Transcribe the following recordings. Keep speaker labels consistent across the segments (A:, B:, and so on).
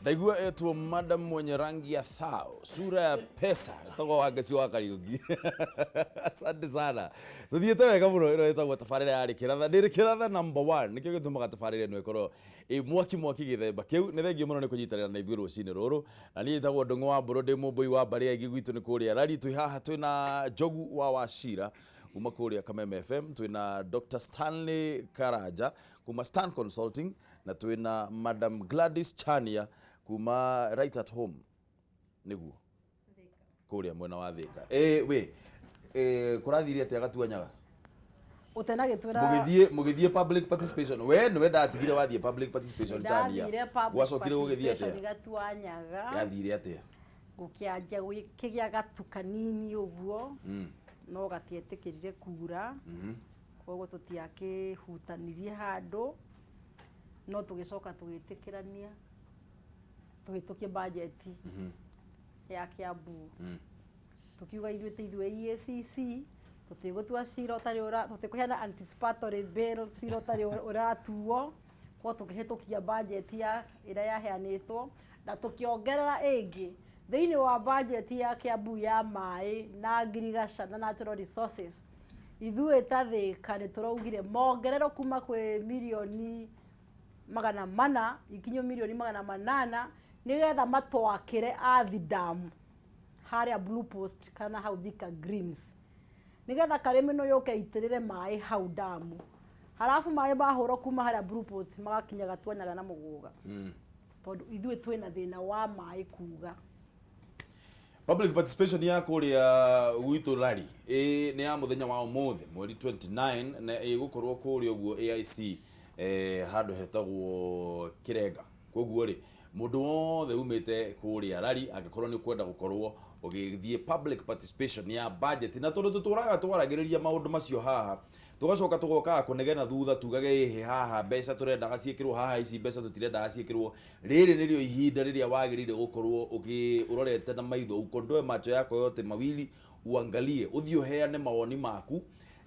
A: Ndaigua etwo madam mwenye rangi ya thao, sura ya pesa, etagwo Wangeci wa Kariũki. Asante sana. Tuthiĩte wega mũno, ĩno ĩtagwo tabarĩra ya Rĩkĩratha. Ndĩ Rĩkĩratha number one, nĩkĩo gĩtũmaga tabarĩra ĩno ĩkorwo ĩ mwaki mwaki gĩthemba kĩu. Nĩ thengiũ mũno nĩ kũnyitanĩra na ithuĩ rũcinĩ rũrũ. Na niĩ njĩtagwo Ndũng'ũ wa Mbũrũ, ndĩ mũmbũi wa mbarĩ ya ingĩ gwitũ nĩ kũrĩa Rari. Twĩ haha twĩna Njogu wa Wachira kuma kũrĩa Kameme FM, twĩna Dr. Stanley Karanja kuma Stan Consulting, na twĩna Madam Gladys Chania kuma Right at Home nĩguo kũrĩa mwena wa Thika. Ĩ wĩ ĩ kũrathire atĩa Gatuanyaga?
B: Ũtenagĩtwĩra
A: Mũgĩthiĩ mũgĩthiĩ public participation, we nĩwe ndatigire wathiĩ public participation Chania.
B: Ndathire public
A: Gwacokire gũgĩthiĩ
B: participation
A: atĩa?
B: Gatuanyaga.
A: Yathire atĩa?
B: Gũkĩanjia gũkĩgĩa gatu kanini ũguo, no gatietĩkĩrire kura. Koguo tũtiakĩhutanirie handũ, no tũgĩcoka tũgĩtĩkĩrania tũhĩtũkie bajeti ya Kiambu. Tũkiuga ithuĩ ta ithuĩ EACC tũtigũtua cira ũtarĩ ũra, tũtikũheana anticipatory bail cira ũtarĩ ũratuo. Koguo tũkĩhĩtũkia bajeti ya ĩrĩa yaheanĩtwo na tũkĩongerera ĩngĩ thĩinĩ wa bajeti ya Kiambu ya maĩ na ngirigaca na natural resources. Ithuĩ ta Thĩka nĩ tũraugire mongererwo kuma kwĩ mirioni 400 ikinyio mirioni 800 nĩgetha matwakĩre Athi Dam harĩa Blue Post kana hau Thika Greens, nĩgetha karĩmĩ no yũke ĩitĩrĩre maĩ hau damu, halafu maĩ mahũrwo kuma harĩa Blue Post magakinya Gatuanyaga na Mũgũga, tondũ ithuĩ twĩna thĩna wa maĩ kuga.
A: Public participation ya kũrĩa gwitũ Rari ĩ nĩ ya mũthenya wa ũmũthĩ mweri 29 na ĩgũkorwo kũrĩa ũguo AIC, handũ hetagwo Kĩrenga. Koguo rĩ, mũndũ wothe umĩte kũrĩa Rari angĩkorwo nĩ ũkwenda gũkorwo ũgĩthiĩ public participation ya budget, na tondũ tũtũraga twaragĩrĩria maũndũ macio haha, tũgacoka tũgokaga kũnegena thutha tugage ĩhĩ haha mbeca tũrendaga ciĩkĩrwo haha, ici mbeca tũtirendaga ciĩkĩrwo. Rĩrĩ nĩrĩo ihinda rĩrĩa wagĩrĩire gũkorwo ũgĩ ũrorete na maitho, ukondoe macho yako yote mawili uangalie, ũthiĩ ũheane mawoni maku,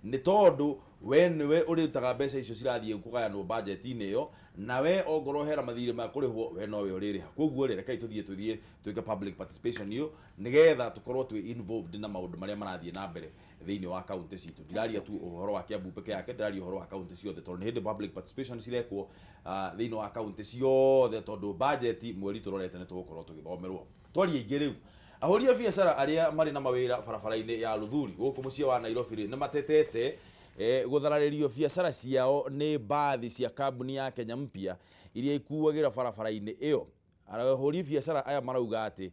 A: nĩ tondũ we nĩwe ũrĩrutaga mbeca icio cirathiĩ kũgayanwo budget-inĩ ĩyo, na we ongorwo hena mathirĩ ma kũrĩhwo we nowe ũrĩrĩha. Koguo rĩ, rekei tũthiĩ tũthiĩ twĩke public participation ĩyo nĩgetha tũkorwo twĩ involved na maũndũ marĩa marathiĩ na mbere thĩinĩ wa kaunti citũ. Ndiraria tu ũhoro wa Kiambu peke yake, ndĩraria ũhoro wa kaunti ciothe, tondũ nĩ hĩndĩ public participation cirekwo thĩinĩ wa kaunti ciothe, tondũ budget mweri tũrorete nĩ tũgũkorwo tũgĩthomerwo. Twarie ingĩ rĩu. Ahũri a biacara arĩa marĩ na mawĩra barabara-inĩ ya Luthuli gũkũ mũciĩ wa Nairobi rĩ, nĩ matetete gũthararĩrio biacara ciao nĩ mbathi cia kambuni ya Kenya Mpya iria ikuagĩra barabara-inĩ ĩyo. Ahũri biacara aya marauga atĩ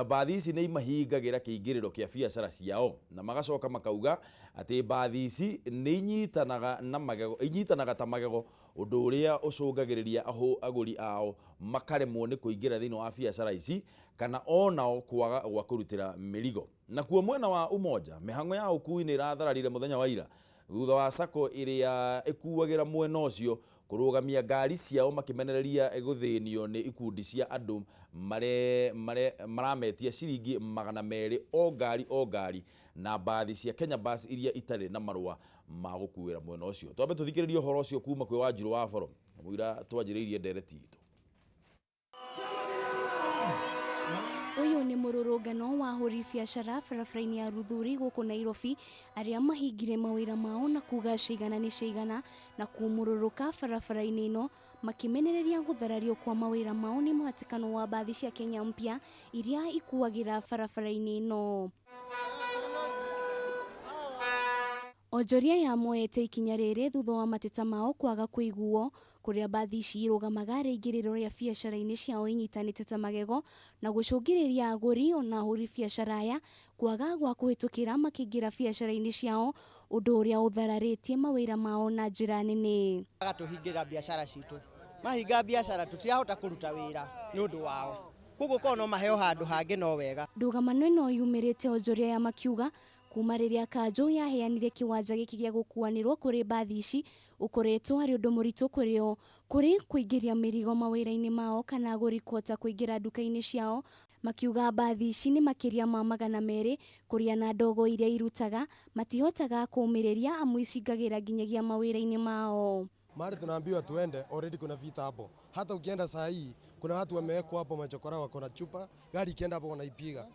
A: mbathi ici nĩ imahingagĩra kĩingĩrĩro kĩa biacara ciao, na magacoka makauga atĩ mbathi ici nĩ inyitanaga na magego, inyitanaga ta magego, ũndũ ũrĩa ũcũngagĩrĩria agũri ao makaremwo nĩ kũingĩra thĩinĩ wa biacara ici kana onao kwaga gwa kũrutĩra mĩrigo. Nakuo mwena wa Umoja, mĩhang'o ya ũkui nĩ ĩrathararire mũthenya wa ira thutha wa sacco ĩrĩa ĩkuagĩra mwena ũcio kũrũgamia ngari ciao makĩmenereria gũthĩnio nĩ ikundi cia andũ mare, mare, marametia ciringi 200 o ngari o ngari na mbathi cia Kenya Bus iria itarĩ na marũa ma gũkuĩra mwena ũcio. Twambe tũthikĩrĩrie ũhoro ũcio kuma kwĩ Wanjirũ wa Boro mũira twanjĩrĩirie ndereti itũ.
C: Ũyũ nĩ mũrũrũngano wa ahũri biacara barabara-inĩ ya Luthuri gũkũ Nairobi arĩa mahingire mawĩra mao na kuga ciigana nĩ ciigana na kũmũrũrũka barabara-inĩ ĩno makĩmenereria gũtharario kwa mawĩra mao nĩ mũhatĩkano wa mbathi cia Kenya Mpya iria ikuagĩra barabara-inĩ ĩno. Onjoria aya moete ikinya rĩrĩ thutha wa mateta mao kwaga kũiguo kũrĩa mbathi ici irũgamaga rĩingĩrĩro rĩa biacara-inĩ ciao inyitanĩte ta magego na gũcũngĩrĩria agũri ona ahũri biacara aya kwaga gwa kũhĩtũkĩra makĩingĩra biacara-inĩ ciao ũndũ ũrĩa ũthararĩtie mawĩra mao na njĩra nene.
D: Magatũhingĩra biacara citũ, mahinga biacara tũtirahota kũruta wĩra nĩ ũndũ wao, koguo korwo no maheo handũ hangĩ no wega.
C: Ndũgamano ĩno yumĩrĩte onjoria aya makiuga Kuma rĩrĩa kanjũ yaheanire kĩwanja gĩkĩ gĩa gũkuanĩrwo kũrĩ mbathi ici, ũkoretwo arĩ ũndũ mũritũ kũrĩ o, kũrĩ kũingĩria mĩrigo mawĩra-inĩ mao kana agũri kũhota kũingĩra nduka-inĩ ciao, makiuga mbathi ici nĩ makĩria ma 200 kũrĩa na ndogo iria irutaga matihotaga kũũmĩrĩria amu icingagĩra nginyagia mawĩra-inĩ mao.
E: Mahali tunaambiwa tuende, already kuna vita hapo. Hata ukienda saa hii kuna watu wamewekwa hapo, machokora wako na chupa, gari ikienda hapo wanaipiga.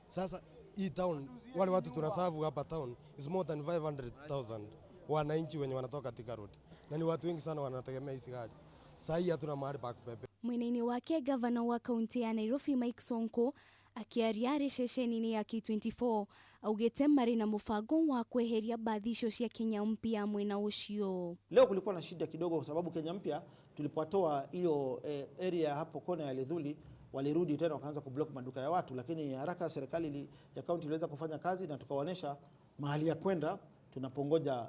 E: Sasa hii town, wale watu tunaserve hapa town is more than 500,000 wananchi wenye wanatoka Thika Road, na ni watu wengi sana wanategemea hizi gari. Saa hii hatuna mahali pa kubebe.
C: Mwena-inĩ wake, gavana wa kaunti ya Nairobi Mike Sonko akĩaria arĩ ceceni-inĩ ya K24 augĩte marĩ na mũbango wa kweheria bathi icio cia Kenya Mpya mwena ũcio.
F: Leo kulikuwa na shida kidogo kwa sababu Kenya Mpya tulipotoa hiyo area hapo kona ya Lidhuli, walirudi tena wakaanza kublock maduka ya watu, lakini haraka serikali ya kaunti iliweza kufanya kazi na tukawaonyesha mahali ya kwenda tunapongoja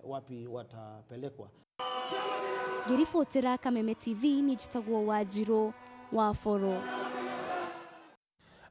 F: wapi watapelekwa.
C: Ngĩribotera Kameme TV nĩ njĩtagwo Wanjirũ wa Boro.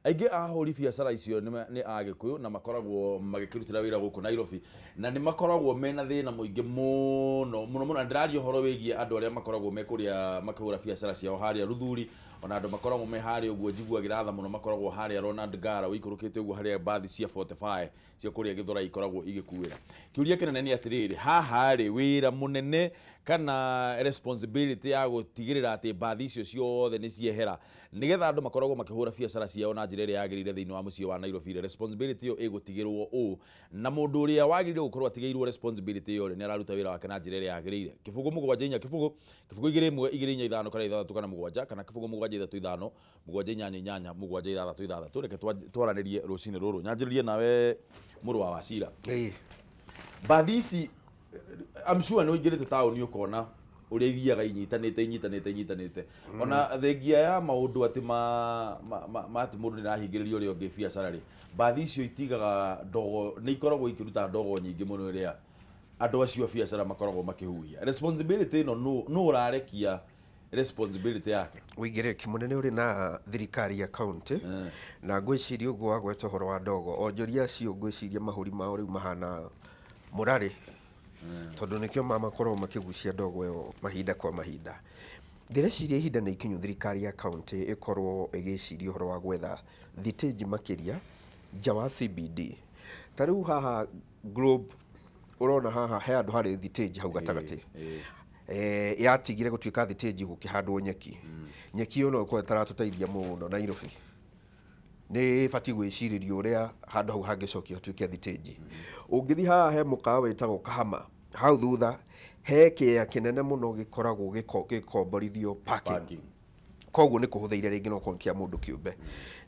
A: Aingĩ a ahũri biacara icio nĩ Agĩkũyũ na makoragwo magĩkĩrutĩra wĩra gũkũ Nairobi, na nĩ makoragwo mena thĩna mũingĩ mũno mũno mũno. Na ndĩraria ũhoro wĩgiĩ andũ arĩa makoragwo me kũrĩa makĩhũra biacara ciao harĩa Ruthuri, ona andũ makoragwo me harĩa ũguo njiguagĩra tha mũno, makoragwo harĩa Ronald Ngara ũikũrũkĩte ũguo harĩa mbathi cia 45 cia kũrĩa Gĩthũrai ikoragwo igĩkuĩra. Kĩũria kĩnene nĩ atĩrĩrĩ, haha rĩ, wĩra mũnene kana responsibility ya gũtigĩrĩra atĩ mbathi icio ciothe nĩ ciehera nĩgetha andũ makoragwo makĩhũra biacara ciao na njĩra ĩrĩa yagĩrĩire thĩinĩ wa mũciĩ wa Nairobi rĩ, responsibility ĩyo ĩgũtigĩrwo ũ, na mũndũ ũrĩa wagĩrĩire gũkorwo atigĩirwo responsibility ĩyo rĩ, nĩ araruta wĩra wake na njĩra ĩrĩa yagĩrĩire? 0 7 4 0 0 2 1 2 4 5 kana 6 kana 7 kana 0 7 3 5 7 8 8 7 6 6. Reke twaranĩrie rũcinĩ rũrũ. Nyanjĩrĩrie nawe, mũrũ wa Wacira. Mbathi ici, I'm sure nĩ ũingĩrĩte taũni ũkona ũrĩa ithiaga inyitanĩte inyitanĩte inyitanĩte, ona thengia ya maũndũ atĩ ma atĩ mũndũ nĩ arahingĩrĩria ũrĩa ũngĩ biacara rĩ, mbathi icio itigaga ndogo, nĩ ikoragwo ikĩruta ndogo nyingĩ mũno ĩrĩa andũ acio a biacara makoragwo makĩhuhia. Responsibility ĩno, nũ ũrarekia responsibility yake?
G: Wĩigĩrĩrĩki mũnene ũrĩ na thirikari ya county, na ngwĩciria ũguo wagweta ũhoro wa ndogo, onjoria acio ngwĩciria mahũri mao rĩu mahana mũrarĩ, tondũ nĩkĩo makoragwo makĩgucia ndogo ĩyo mahinda kwa mahinda. Ndĩreciria ihinda nĩ ikinyu thirikari ya county ĩkorwo ĩgĩciria ũhoro wa gwetha thitĩnji makĩria nja wa CBD. Ta rĩu haha Globe, ũrona haha he handũ harĩ thitĩnji hau gatagatĩ, yatigire gũtuĩka thitĩnji gũkĩhandwo nyeki. Nyeki ĩyo no ĩkorwo ĩtaratũteithia mũno Nairobi. Nĩ ĩbatiĩ gwĩcirĩrio ũrĩa handũ hau hangĩcokio hatuĩke thitĩnji. Ũngĩthiĩ haha he mũkawa wĩtagwo Kahama, hau thutha he kĩea kĩnene mũno gĩkoragwo gĩkomborithio parking. Koguo nĩ kũhũthĩire rĩngĩ no korwo kĩa mũndũ kĩũmbe.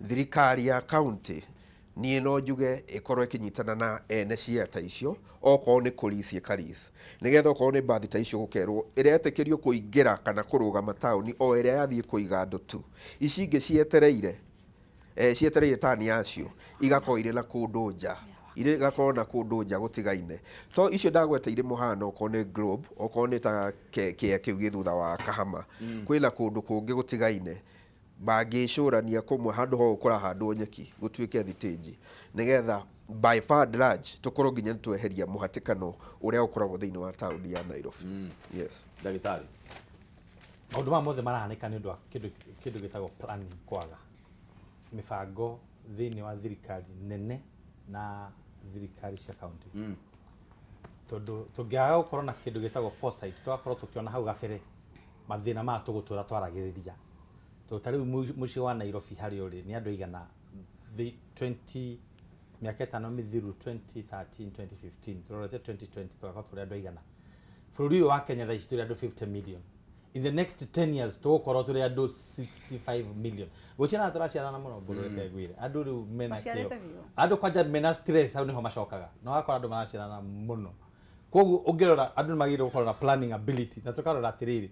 G: Thirikari ya county, niĩ no njuge ĩkorwo ĩkĩnyitana na ene ciea ta icio, okorwo nĩ kũlease ĩkalease, nĩgetha okorwo nĩ mbathi ta icio gũkerwo ĩretĩkĩrio kũingĩra kana kũrũgama taũni o ĩrĩa yathiĩ kũiga andũ tu. Ici ingĩ cietereire tani yacio igakorwo irĩ na kũndũ nja, igakorwo na kũndũ nja gũtigaine. To icio ndagweta irĩ mũhano, okorwo nĩ Globe, okorwo nĩ ta kĩea kĩu gĩ thutha wa Kahama, kwĩna kũndũ kũngĩ gũtigaine mangĩcũrania kũmwe handũ ho kũrahandwo nyeki gũtuĩke thitĩnji, nĩgetha by far and large tũkorwo nginya nĩtweheria mũhatĩkano ũrĩa ũkoragwo thĩinĩ wa taũni ya Nairobi. Yes.
A: Ndagĩtarĩ.
H: Maũndũ maya mothe marahanĩka nĩ ũndũ wa kĩndũ gĩtagwo planning, kwaga mĩbango thĩinĩ wa thirikari nene na thirikari cia county, tondũ tũngĩaga gũkorwo na kĩndũ gĩtagwo foresight, tũgakorwo tũkĩona hau gabere mathĩna maya tũgũtũra twaragĩrĩria. Tondũ ta rĩu mũciĩ wa Nairobi harĩa ũrĩ nĩ andũ aigana 20 mĩaka 5 mĩthiru, 2013, 2015, tũrorete 2020, tũgakorwo tũrĩ andũ aigana? Bũrũri ũyũ wa Kenya thaa ici tũrĩ andũ 50 million. In the next 10 years tũgũkorwo tũrĩ andũ 65 million. Gũciarana tũraciarana mũno, mbũrũ, reke ngwĩre, andũ rĩu mena kĩo.
B: Maciarĩte biũ.
H: Andũ kwanja mena stress, hau nĩho macokaga na ũgakora andũ maraciarana mũno. Koguo ũngĩrora, andũ nĩ magĩrĩirwo gũkorwo na planning ability na tũkarora atĩrĩrĩ,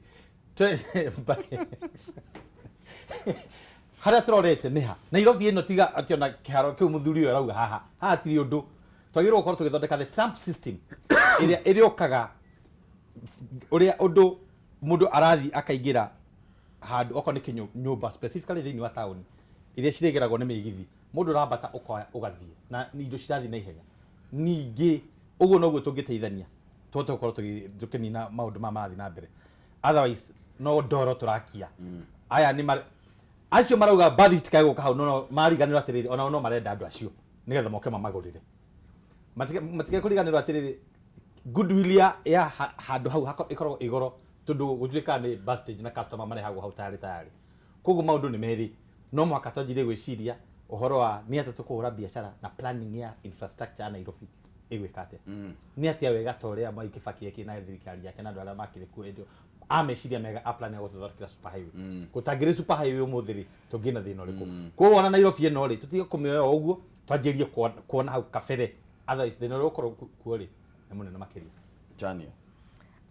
H: harĩa tũrorete nĩ ha Nairobi ĩno, tiga akĩona kĩharo kĩu mũthuri ũyũ arauga haha, haha tiri ũndũ. Twagĩrĩirwo gũkorwo tũgĩthondeka the tram system ĩrĩa ĩrĩũkaga, ũrĩa ũndũ mũndũ arathiĩ akaingĩra handũ okorwo nĩ nyũmba specifically thĩinĩ wa taũni iria cirĩgeragwo nĩ mĩgithi, mũndũ ũrambata ũkoya ũgathiĩ na nĩ indo cirathiĩ na ihenya. Ningĩ ũguo noguo tũngĩteithania tũhote gũkorwo tũkĩnina maũndũ maya marathiĩ na mbere. Otherwise no ndoro tũrakia. Aya nĩ acio marauga mbathi citikae gũka hau, no mariganĩrwo atĩrĩrĩ, onao no marenda andũ acio nĩgetha moke mamagũrĩre. Matige kũriganĩrwo atĩrĩrĩ, Goodwill ya handũ hau ĩkoragwo igoro tondũ gũtuĩkaga nĩ bus stage na customer marehagwo hau tayarĩ tayarĩ. Koguo maũndũ nĩ merĩ, no mũhaka twanjirie gwĩciria ũhoro wa nĩ atĩa tũkũhũra biacara na planning ya infrastructure ya Nairobi ĩgwĩka atĩa, nĩ atĩa wega ta ũrĩa Mwai Kibaki ekire na thirikari yake na andũ arĩa makĩrĩ kuo hĩndĩ ĩyo a meciria mega a plan ya gũtũthondekera super highway. Gũtangĩrĩ super highway ũmũthĩ rĩ, tũngĩ na thĩna ũrĩkũ? Koguo ona Nairobi ĩno rĩ, tũtige kũmĩoya o ũguo, twanjĩrie kuona hau kabere, otherwise thĩna ũrĩa ũgũkorwo kuo rĩ nĩ mũnene makĩria.
A: Chanio.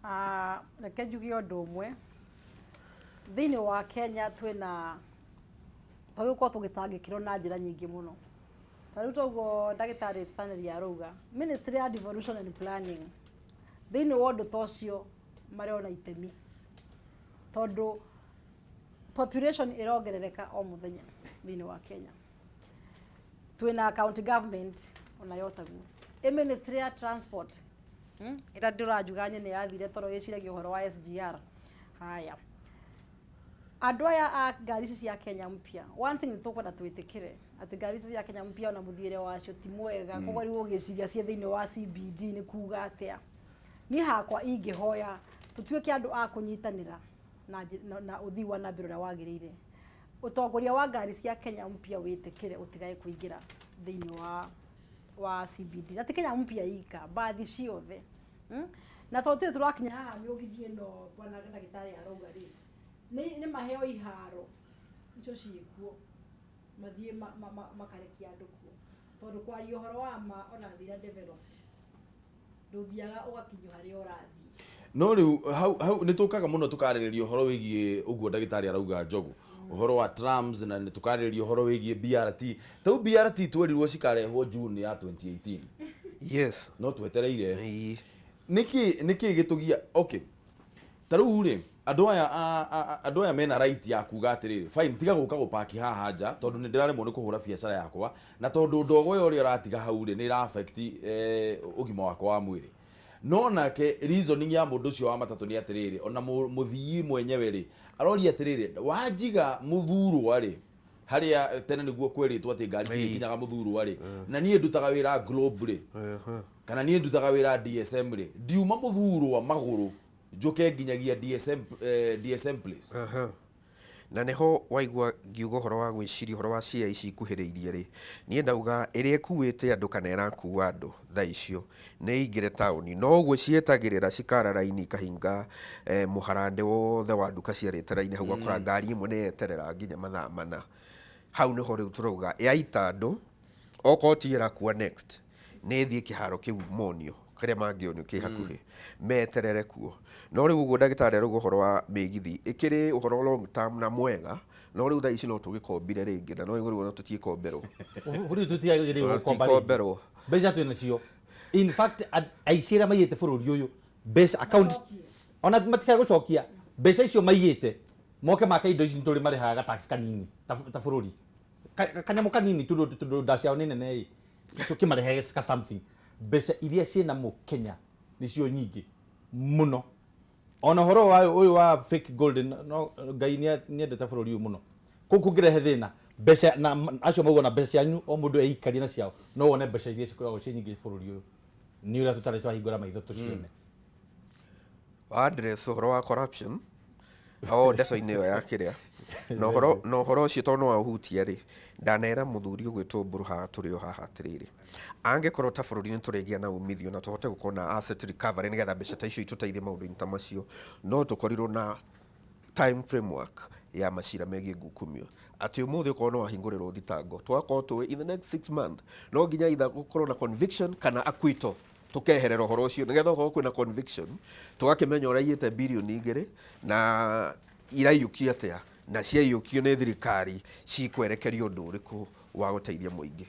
B: Ah, reke njuge ũndũ ũmwe. Thĩinĩ wa Kenya twĩna twagĩrĩirwo gũkorwo tũgĩtangĩkĩrwo na njĩra nyingĩ mũno. Ta rĩu toguo ndagĩtarĩ Stanley arauga, Ministry ya Devolution and Planning thĩinĩ wa ũndũ ta ũcio marĩ ona itemi, tondũ population ĩrongerereka o mũthenya thĩinĩ wa Kenya. Twĩna county government onayo taguo. Ĩ Ministry ya Transport, ĩrĩa ndĩranjuga nyene yathire tondũ ĩciragia ũhoro wa SGR. Haya, andũ aya a ngari ici cia Kenya Mpya, one thing nĩ tũkwenda twĩtĩkĩre atĩ ngari ici cia Kenya Mpya ona mũthiĩre wacio ti mwega. Koguo rĩu ũgĩciria ciĩ thĩinĩ wa CBD nĩ kuga atĩa? Niĩ hakwa ingĩhoya tũtuĩke andũ a kũnyitanĩra na ũthii wa na mbere ũrĩa wagĩrĩire. Ũtongoria wa ngari cia Kenya Mpya wĩtĩkĩre ũtigae kũingĩra thĩinĩ wa CBD, na ti Kenya Mpya ika, mbathi ciothe. Na tondũ tũrĩ tũrakinya haha mĩũgithi ĩno bwana ndagĩtarĩ arauga rĩ, nĩ maheo iharo icio ciĩkuo mathiĩ makarekia andũ kuo, tondũ kwaria ũhoro wa ma, ona thĩ iria developed ndũthiaga ũgakinyio harĩa ũrathiĩ.
A: No rĩu hau nĩ tũkaga mũno tũkarĩrĩria ũhoro wĩgiĩ ũguo ndagĩtarĩ arauga Njogu, ũhoro wa trams, na nĩ tũkarĩrĩria ũhoro wĩgiĩ BRT. Tau BRT twerirwo cikarehwo June ya 2018. No twetereire. Nĩkĩ gĩtũgia? Okay, ta rĩu rĩ, andũ aya mena right ya kuga atĩrĩrĩ, fine, tiga gũka gũpaki haha nja tondũ nĩ ndĩraremwo nĩ kũhũra biacara yakwa, na tondũ ndogo ĩyo ũrĩa ũratiga hau rĩ nĩ ĩra affect ũgima wakwa wa mwĩrĩ. No nake reasoning ya mũndũ ũcio wa matatũ nĩ atĩrĩrĩ, ona mũthii mwenyewe rĩ aroria atĩrĩrĩ, wanjiga mũthurwa rĩ, harĩa tene nĩguo kwerĩtwo atĩ ngari cigĩkinyaga mũthurwa rĩ, na niĩ ndutaga wĩra Globe rĩ, kana niĩ ndutaga wĩra DSM rĩ, ndiuma mũthurwa magũrũ njũke nginyagia DSM, DSM Place.
G: Aha. Na nĩho waigua ngiuga ũhoro wa gwĩciria ũhoro wa cia ici ikuhĩrĩirie rĩ, niĩ ndauga ĩrĩa ĩkuĩte andũ kana ĩrakua andũ thaa icio nĩ ĩingĩre taũni, no ũguo cietagĩrĩra cikara raini ikahinga mũharandĩ wothe wa nduka ciarĩte raini hau, ũgakora ngari ĩmwe nĩ yeterera nginya mathaa 4. Hau nĩho rĩu tũrauga yaita andũ, okorwo ti ĩrakua next nĩ ĩthiĩ kĩharo kĩu monio kĩrĩa mangĩonio kĩ hakuhĩ meterere kuo. No rĩu ũguo ndagĩtarĩ arauga ũhoro wa mĩgithi ĩkĩrĩ ũhoro long term na mwega, no rĩu thaa ici no tũgĩkombire rĩngĩ na no rĩu ona tũtiĩkomberwo.
H: Bũrũri tũtiagĩrĩirwo gũkomba rĩngĩ.
G: Tũtikomberwo.
H: Mbeca twĩ nacio. In fact, aici arĩa maiyĩte bũrũri ũyũ mbeca account ona matikae gũcokia mbeca icio maiyĩte, moke make indo ici tũrĩ marĩhaga ga tax kanini ta bũrũri. Kanyamũ kanini tondũ nda ciao nĩ nene ĩ, tũkĩmarehe ka something. Mbeca iria ciĩna mũkenya nĩcio nyingĩ mũno. Ona ũhoro wa ũyũ wa fake gold, no Ngai nĩendete bũrũri ũyũ mũno. Kũu kũngĩrehe thĩna mbeca na acio mauga na mbeca cianyu o mũndũ eikarie na ciao, no wone mbeca iria cikoragwo ciĩ nyingĩ bũrũri ũyũ nĩ ũrĩa tũtarĩ twahingũra maitho tũcione.
G: Wa address ũhoro wa corruption o ndeto-inĩ ĩyo ya kĩrĩa na ũhoro ũcio tondũ no waũhutia rĩ, ndanera mũthuri ũgwĩtwo Mbũrũ haha tũrĩ o haha atĩrĩrĩ, angĩkorwo ta bũrũri nĩ tũrĩgĩa na umithio na tũhote gũkorwo na asset recovery nĩgetha mbeca ta icio itũteithie maũndũ-inĩ ta macio, no tũkorirwo na time framework ya macira megiĩ ngukumio, atĩ ũmũthĩ ũkorwo no wahingũrĩrwo thitango, tũgakorwo tũĩ in the next 6 months no nginya either gũkorwo na conviction kana acquittal, tũkeherera ũhoro ũcio, nĩgetha okorwo kwĩna conviction tũgakĩmenya ũraiyĩte birioni 2 na iraiyũkio atĩa, na ciaiyũkio nĩ thirikari cikwerekerio ũndũ ũrĩkũ wa gũteithia mũingĩ.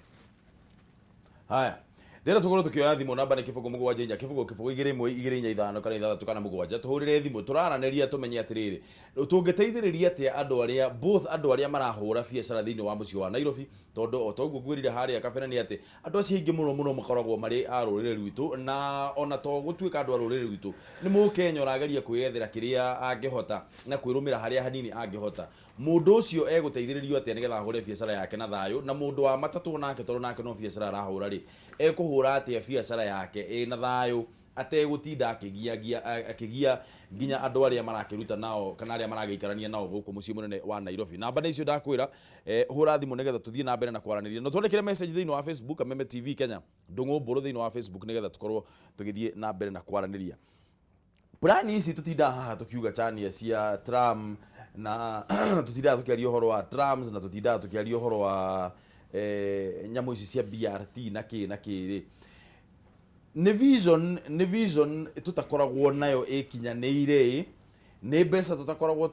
A: Haya, ndĩrenda tũkorwo tũkĩoya thimũ. Namba nĩ 0 7 4 0 0 2 1 2 4 5 kana 6 kana 7. Tũhũrĩre thimũ tũraranĩria tũmenye atĩrĩrĩ, tũngĩteithĩrĩria atĩa andũ arĩa both andũ arĩa marahũra biacara thĩinĩ wa mũciĩ wa Nairobi, tondũ o ta ũguo ngwĩrire harĩa kabere nĩ atĩ andũ acio aingĩ mũno mũno makoragwo marĩ a rũrĩrĩ rwitũ, na ona to gũtuĩka andũ a rũrĩrĩ rwitũ, nĩ mũkenya ũrageria kwĩyethera kĩrĩa angĩhota na kwĩrũmĩra harĩa hanini angĩhota. Mũndũ ũcio egũteithĩrĩrio atĩa nĩgetha ahũre biacara yake na thayũ? Na mũndũ wa matatũ nake, tondũ nake no biacara arahũra rĩ, ekũhũra atĩa biacara yake ĩna thayũ? Ategũtinda akĩgiagia akĩgia nginya andũ arĩa marakĩruta nao kana arĩa maragĩikarania nao gũkũ mũciĩ mũnene wa Nairobi. Namba nĩ icio ndakwĩra, hũra thimũ nĩgetha tũthiĩ na mbere na kwaranĩria. No twandĩkĩre message thĩinĩ wa Facebook, Kameme TV Kenya, Ndũng'ũ Mbũrũ thĩinĩ wa Facebook, nĩgetha tũkorwo tũgĩthiĩ na mbere na kwaranĩria. Plan ici tũtindaga haha tũkiuga chania cia tram, na tũtindaga tũkĩaria ũhoro wa trams, na tũtindaga tũkĩaria ũhoro wa nyamũ ici cia BRT na kĩ na kĩ rĩ, nĩ vision tũtakoragwo nayo ĩkinyanĩire ĩ, nĩ mbeca tũtakoragwo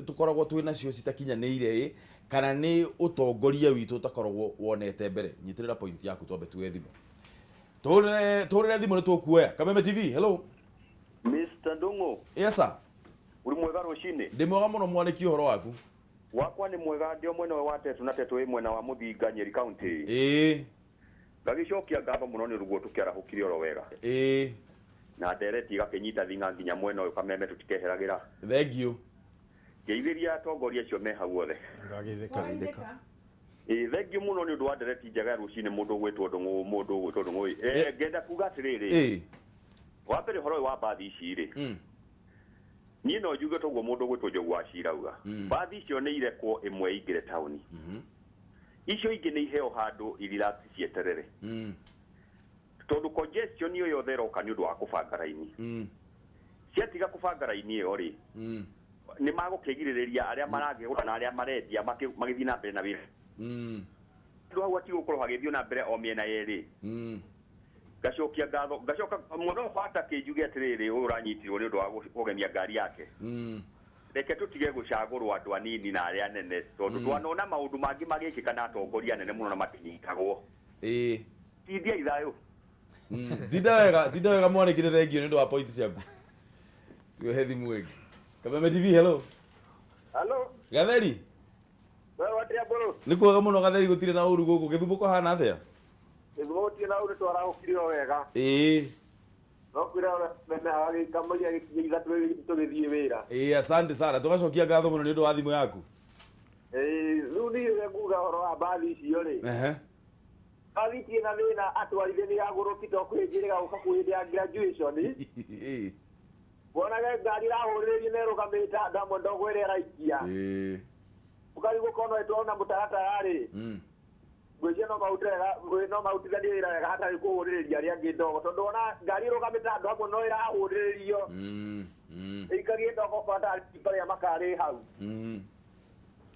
A: tũkoragwo twĩ nacio citakinyanĩire ĩ, kana nĩ ũtongoria witũ ũtakoragwo wonete mbere? Nyitĩrĩra point yaku, twambe tuoe thimũ. Tũhũrĩre thimũ nĩ tũkuoya. Kameme TV, hello.
I: Mr. Ndung'u.
A: Yes sir.
I: Uri mwega rũcinĩ?
A: Ndĩ mwega mũno mwanĩki, ũhoro waku?
I: Wakwa nĩ mwega, ndĩ o mwena ũyũ wa Tetu na Tetu ĩ mwena wa Mũthinga, Nyeri County. Ngagĩcokia ngatho mũno nĩ ũguo tũkĩarahũkire oro wega. Na ndereti igakĩnyita thing'a nginya mwena ũyũ Kameme tũtikeheragĩra.
A: Thank you.
I: Ngeithĩria atongoria acio me hau othe.
G: Ngageithĩka.
I: Ĩ, thengiũ mũno nĩ ũndũ wa ndereti njega ya rũcinĩ, mũndũ ũgwĩtwo Ndung'u, mũndũ ũgwĩtwo Ndung'u ĩ. Ngenda kuga atĩrĩrĩ, wa mbere ũhoro ũyũ wa mbathi ici rĩ, niĩ no njuge toguo mũndũ ũgwĩtwo Njogu wa Cira auga, mbathi icio nĩ irekwo ĩmwe ĩingĩre taũni, icio ingĩ nĩ iheo handũ irelax cieterere, tondũ congestion ĩyo yothe ĩroka nĩ ũndũ wa kũbanga raini. Ciatiga kũbanga raini ĩyo rĩ, nĩ magũkĩgirĩrĩria arĩa maragĩgũra na arĩa marendia magĩthiĩ na mbere na wĩra. Andũ hau hatigũkorwo hagĩthiĩ na mbere o mĩena yerĩ. Ngacokia ngatho, ngacoka mũno bata kĩnjuge atĩrĩrĩ, ũyũ ũranyitirwo nĩ ũndũ wa kũgemia ngari yake, reke tũtige gũcagũrwo andũ anini na arĩa anene, tondũ twanona maũndũ mangĩ magĩkĩka na atongoria anene mũno na matinyitagwo. Tindiai thayũ.
A: Tinda wega, tinda wega mwanĩki, nĩ thengiũ nĩ ũndũ wa point ciaku. Tuohe thimũ ĩngĩ. Kameme TV, hello.
J: Halo,
A: Gatheri.
J: Wewe watia mbũrũ.
A: Nĩ kwega mũno Gatheri, gũtirĩ na ũru gũkũ. Gĩthumo kũhana atĩa?
J: Gĩthumo gũtirĩ na ũru, twarahũkire o wega. No kwĩra meme agagĩkamaria gĩkinya 3 tũgĩthiĩ wĩra.
A: Ĩĩ, asante sana, tũgacokia ngatho mũno nĩ ũndũ wa thimũ yaku.
J: Ĩĩ, rĩu niĩ ũrĩa nguga ũhoro wa mbathi icio rĩ. Mbathi itirĩ na thĩna, atwarithia nĩ agũrũki, to kwĩ njĩrĩga gũka kwĩ hĩndĩ ya graduation. Wonage ngari ĩrahũrĩrĩrio na ĩrũgamĩte handũ hamwe, ndogo ĩrĩa ĩraikia. Ũkarigwo korwo no ĩtwarwo na mũtaratara rĩ. Ngwĩciria no marute wega, no marutithanie wĩra wega hatarĩ kũhũrĩrĩria arĩa angĩ ndogo, tondũ wona ngari ĩrũgamĩte handũ hamwe no ĩrahũrĩrĩrio, ĩikagie ndogo kwa tarĩ rĩa makarĩ hau.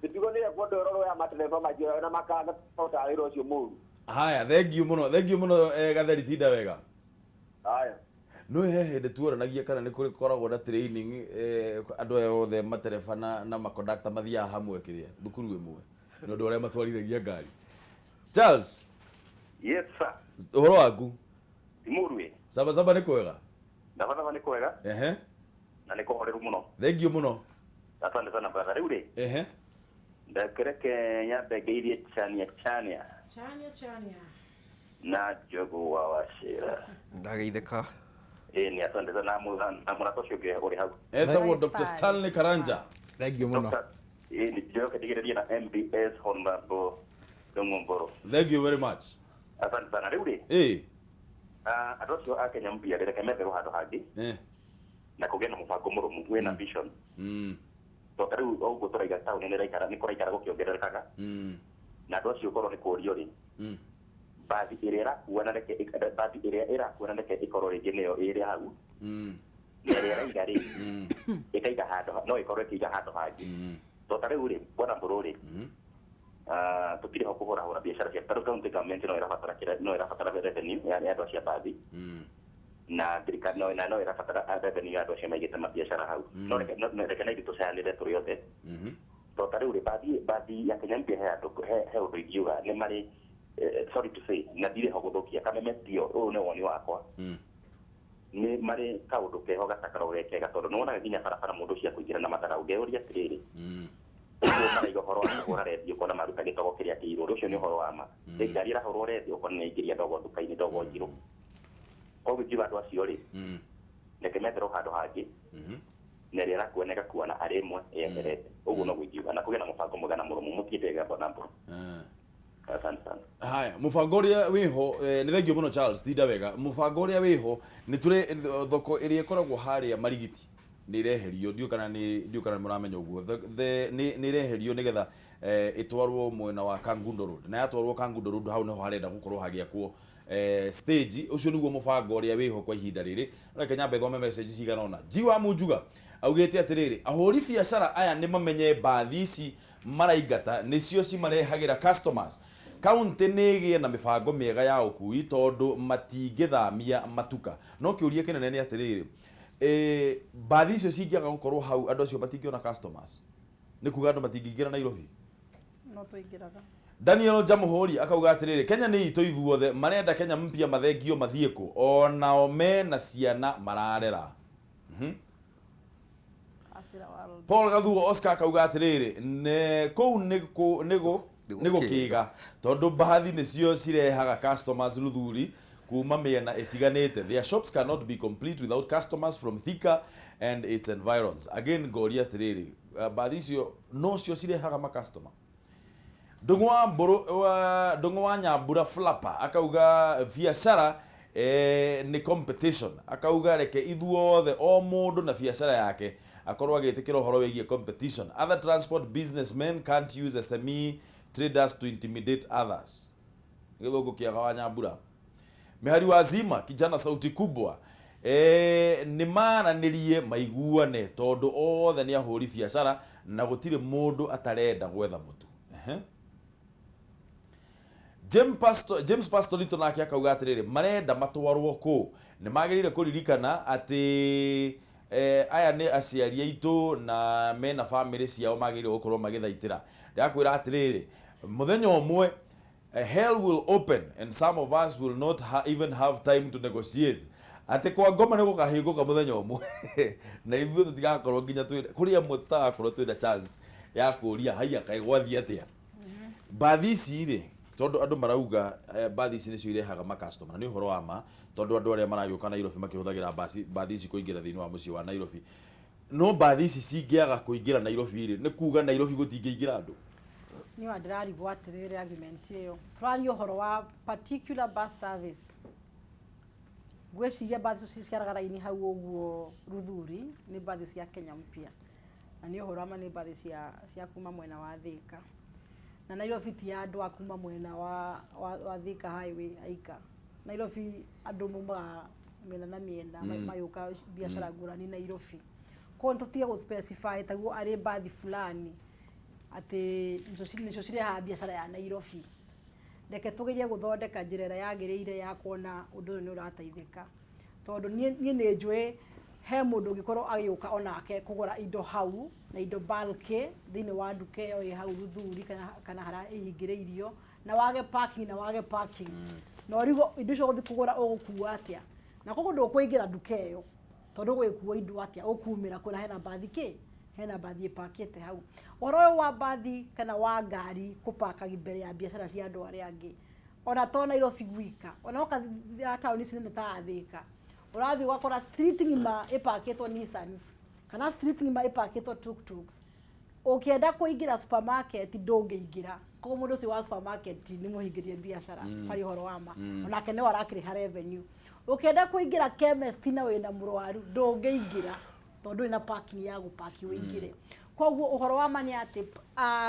J: Mĩtugo nĩ ĩkwenda ĩrorwo ya matereba maingĩ na makanga ta wĩra ũcio mũru.
A: Haya, thengiũ mũno, thengiũ mũno, Gatheri, tinda wega.
J: Haya.
A: No he hĩndĩ tuoranagia kana nĩ kũrĩ koragwo na training, andũ aya othe matereba na makondakta mathiaga hamwe kĩrĩa thukuru ĩmwe nĩ ũndũ ũrĩa matwarithagia ngari. Charles.
K: Yes sir.
A: Ũhoro waku?
K: Timurwe.
A: Saba saba nĩ kwega.
K: Ndaba nĩ kwega. Na nĩ kũhoreru mũno.
A: Thengiũ mũno.
K: Asante sana brother. Rĩu rĩ, ndekereke nyambe ngeithie Chania Chania
B: Chania chania.
K: Na Njogu wa Wachira.
G: Ndageithĩka.
K: Ĩĩ, nĩ asante sana na mũrata ũcio ũngĩ ũrĩ hau.
A: Etagwo Dr. Stanley Karanja.
H: Thengiũ mũno.
K: Ĩĩ, nĩ njoke ndigĩrĩrie na MBS Honorable Ndung'u Mburu.
A: Thank you very much.
K: Asante sana. Rĩu rĩ, andũ acio a Kenya mpya rĩ, reke metherwo handũ hangĩ na kũgĩe na mũbango mũrũmu wĩna vision, tondũ ta rĩu o ũguo tũraiga taũni nĩ ĩraikara, nĩ kũraikara gũkĩongererekaga, na andũ acio korwo nĩ kũrio rĩ, mbathi ĩrĩa ĩrakua na reke mbathi ĩrĩa ĩrakua na reke ĩkorwo rĩngĩ nĩyo ĩrĩa hau, na ĩrĩa ĩraiga rĩ, ĩkaiga handũ, no ĩkorwo ĩkĩiga handũ hangĩ, tondũ ta rĩu rĩ, bwana Mbũrũ rĩ, tũtirĩ ho kũhũrahũra biacara cia ta rĩu county government no ĩrabatara kĩrĩa, no ĩrabatara revenue ya andũ acio a mbathi, na thirikari no na no ĩrabatara revenue ya andũ acio maigĩte mabiacara hau. No reke na ithuĩ tũcayanĩre tũrĩ othe, tondũ ta rĩu rĩ, mbathi ya Kenya mpya he andũ he ũndũ ingiuga nĩ marĩ, sorry to say, na ndirĩ ho gũthũkia Kameme tio, ũyũ nĩ woni wakwa, nĩ marĩ kaũndũ keho gatakoragwo ge kega, tondũ nĩ wonaga nginya barabara mũndũ cia kũingĩra na matharau. Ngeyũria atĩrĩrĩ, ũguo maraiga ũhoro wa kũhũra redio, ũkona maruta gĩtogo kĩrĩa kĩirũ, ũndũ ũcio nĩ ũhoro wa ma. Rĩ ngari ĩrahũrwo redio, ũkona nĩ aingĩria ndogo nduka-inĩ, ndogo njirũ. Koguo ingiuga andũ acio rĩ, reke metherwo handũ hangĩ, na ĩrĩa ĩrakua na ĩgakua na arĩ ĩmwe yeherete. Ũguo noguo ingiuga, na kũgĩe na mũbango mwega na mũrũmu. Mũtiĩte bwana Mbũrũ. Asante sana.
A: Haya, mũbango ũrĩa wĩho, nĩ thengio mũno Charles, tinda wega. Mũbango ũrĩa wĩho nĩ tũrĩ thoko ĩrĩa ĩkoragwo harĩa Marigiti nĩ ireherio, ndiũ kana nĩ ndiũ kana nĩ mũramenya ũguo. Nĩ ireherio nĩgetha ĩtwarwo mwena wa Kangundo Road, na yatwarwo Kangundo Road hau nĩho harenda gũkorwo hagĩakwo stage. Ũcio nĩguo mũbango ũrĩa wĩho kwa ihinda rĩrĩ. Reke nyambe thome message cigana ũna. G wa Munjuga augĩte atĩrĩrĩ, ahũri biacara aya nĩ mamenye mbathi ici maraingata nĩcio cimarehagĩra customers. Kaunti nĩ ĩgĩe na mĩbango mĩega ya ũkui tondũ matingĩthamia matuka. No kĩũria kĩnene nĩ atĩrĩrĩ, mbathi icio cingĩaga gũkorwo hau andũ acio matingĩona customers, nĩ kuga andũ matingĩingĩra Nairobi.
B: No tũingĩraga.
A: Daniel Jamuhuri akauga atĩrĩrĩ, Kenya nĩ itũ ithuothe, marenda Kenya mpya mathengio mathiĩ kũ, onao mena ciana mararera.
B: World.
A: Paul Gathuo Oscar akauga atĩrĩrĩ, ne kũu nĩ nĩgũ nĩ gũkĩga tondũ mbathi nĩcio cirehaga customers Luthuri kuma mĩena ĩtiganĩte. Their shops cannot be complete without customers from Thika and its environs. Again ngoria atĩrĩrĩ, mbathi icio nocio cirehaga ma customer. Ndung'u wa Mbũrũ wa Ndung'u wa Nyambura Flapper akauga biacara nĩ competition. Akauga reke ithuothe o mũndũ na biacara yake akorwo agĩtĩkĩra ũhoro wĩgiĩ competition. Other transport businessmen can't use SME traders to intimidate others. Gĩthũngũ kĩaga wa Nyambura. Mĩhari wa Zima kijana sauti kubwa, nĩ maranĩrie maiguane tondũ othe nĩ ahũri biacara na gũtirĩ mũndũ atarenda gwetha mũtu. Ehe. James Pastor, James Pastorito nake akauga atĩrĩrĩ, marenda matwarwo kũ, nĩ magĩrĩire kũririkana atĩ aya nĩ aciari aitũ na mena famĩlĩ ciao magĩrĩire gũkorwo magĩthaitĩra. Ndĩrakwĩra atĩrĩrĩ, mũthenya ũmwe hell will open and some of us will not even have time to negotiate. Atĩ kwa ngoma nĩ gũkahingũka mũthenya ũmwe na ithuĩ tũtigakorwo nginya twĩ kũrĩ amwe tũtagakorwo twĩna chance ya kũria haiya kaĩ gwathiĩ atĩa. Mbathi ici rĩ, tondũ andũ marauga mbathi ici nĩcio irehaga ma customer, na nĩ ũhoro wa ma tondũ andũ arĩa maragĩũka Nairobi makĩhũthagĩra mbathi ici kũingĩra thĩinĩ wa mũciĩ wa Nairobi. No mbathi ici cingĩaga kũingĩra Nairobi rĩ, nĩ kuga Nairobi gũtingĩingĩra andũ.
B: Niĩ wa ndĩrarigwo atĩrĩrĩ, argument ĩyo tũraria ũhoro wa particular bus service. Ngwĩciria mbathi icio ciaraga raini hau ũguo Ruthuri nĩ mbathi cia Kenya mpya, na nĩ ũhoro wa ma nĩ mbathi cia kuma mwena wa Thika, na Nairobi ti ya andũ a kuma mwena wa Thika Highway aika. Nairobi andũ maumaga mĩena na mĩena, magĩũka biacara ngũrani Nairobi. Koguo tũtige gũ specify taguo arĩ mbathi fulani atĩ nĩcio cirehaga biacara ya Nairobi. Reke tũgerie gũthondeka njĩra ĩrĩa yagĩrĩire ya kuona ũndũ ũyũ nĩ ũrateithĩka, tondũ niĩ nĩ njũĩ he mũndũ ũngĩkorwo agĩũka onake kũgũra indo hau na indo bulk thĩinĩ wa nduka ĩyo ĩ hau Ruthuri kana harĩa ĩhingĩrĩirio, na wage parking na wage parking, na ũrigwo indo icio ũgũthiĩ kũgũra ũgũkua atĩa, na koguo ndũkũingĩra nduka ĩyo tondũ ũgũgĩkua indo atĩa, ũkumĩra kũrĩa hena mbathi kĩ, hena mbathi ĩpakĩte hau. Ũhoro ũyũ wa mbathi kana wa ngari kũpakagi mbere ya biacara cia andũ arĩa angĩ, ona to Nairobi gwika, ona woka taũni ici nene ta Thika, ũrathiĩ ũgakora street ng'ima ĩpakĩtwo Nissans kana street ng'ima ĩpakĩtwo tuktuks. Ũkĩenda kũingĩra supermarket ndũngĩingĩra, koguo mũndũ ũcio wa supermarket nĩ mũhingĩrie biacara, harĩ ũhoro wa ma, onake nĩwe arakĩrĩha revenue. Ũkĩenda kũingĩra chemist na wĩna mũrwaru ndũngĩingĩra tondũ ndũrĩ na parking ya gũpaki ũingĩre. Koguo ũhoro wa ma nĩ atĩ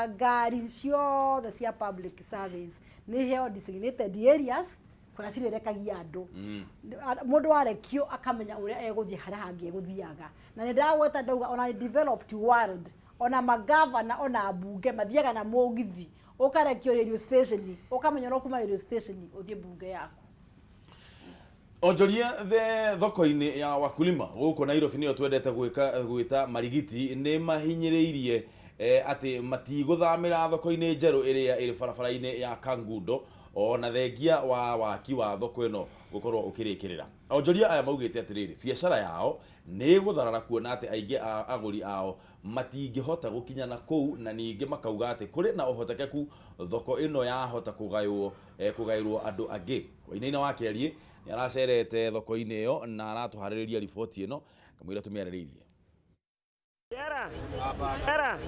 B: ngari ciothe cia public service nĩ iheo designated areas kũrĩa cirĩrekagia andũ. Mũndũ arekio akamenya ũrĩa egũthiĩ harĩa hangĩ egũthiaga. Na nĩ ndagweta ndauga ona developed world, ona magavana ona mbunge mathiaga na mũgithi, ũkarekio radio station, ũkamenya ũrĩa kuma radio station ũthiĩ mbunge yaku.
A: Onjoria the thoko-inĩ ya wakulima gũkũ Nairobi nĩyo twendete gwĩta marigiti, nĩ mahinyĩrĩirie atĩ matigũthamĩra thoko-inĩ njerũ ĩrĩa ĩrĩ barabara-inĩ ya Kangundo, ona thengia wa waki wa thoko ĩno gũkorwo ũkĩrĩkĩrĩra. Onjoria aya maugĩte atĩrĩrĩ, biacara yao nĩ ĩgũtharara kuona atĩ aingĩ a agũri ao matingĩhota gũkinya na kũu, na ningĩ makauga atĩ kũrĩ na ũhotekeku thoko ĩno yahota kũgaĩrwo andũ angĩ. Wainaina wa Kĩariĩ nĩ aracerete thoko-inĩ ĩyo na aratũharĩrĩria riboti ĩno kamũira tũmĩarĩrĩirie.
L: Era. Era.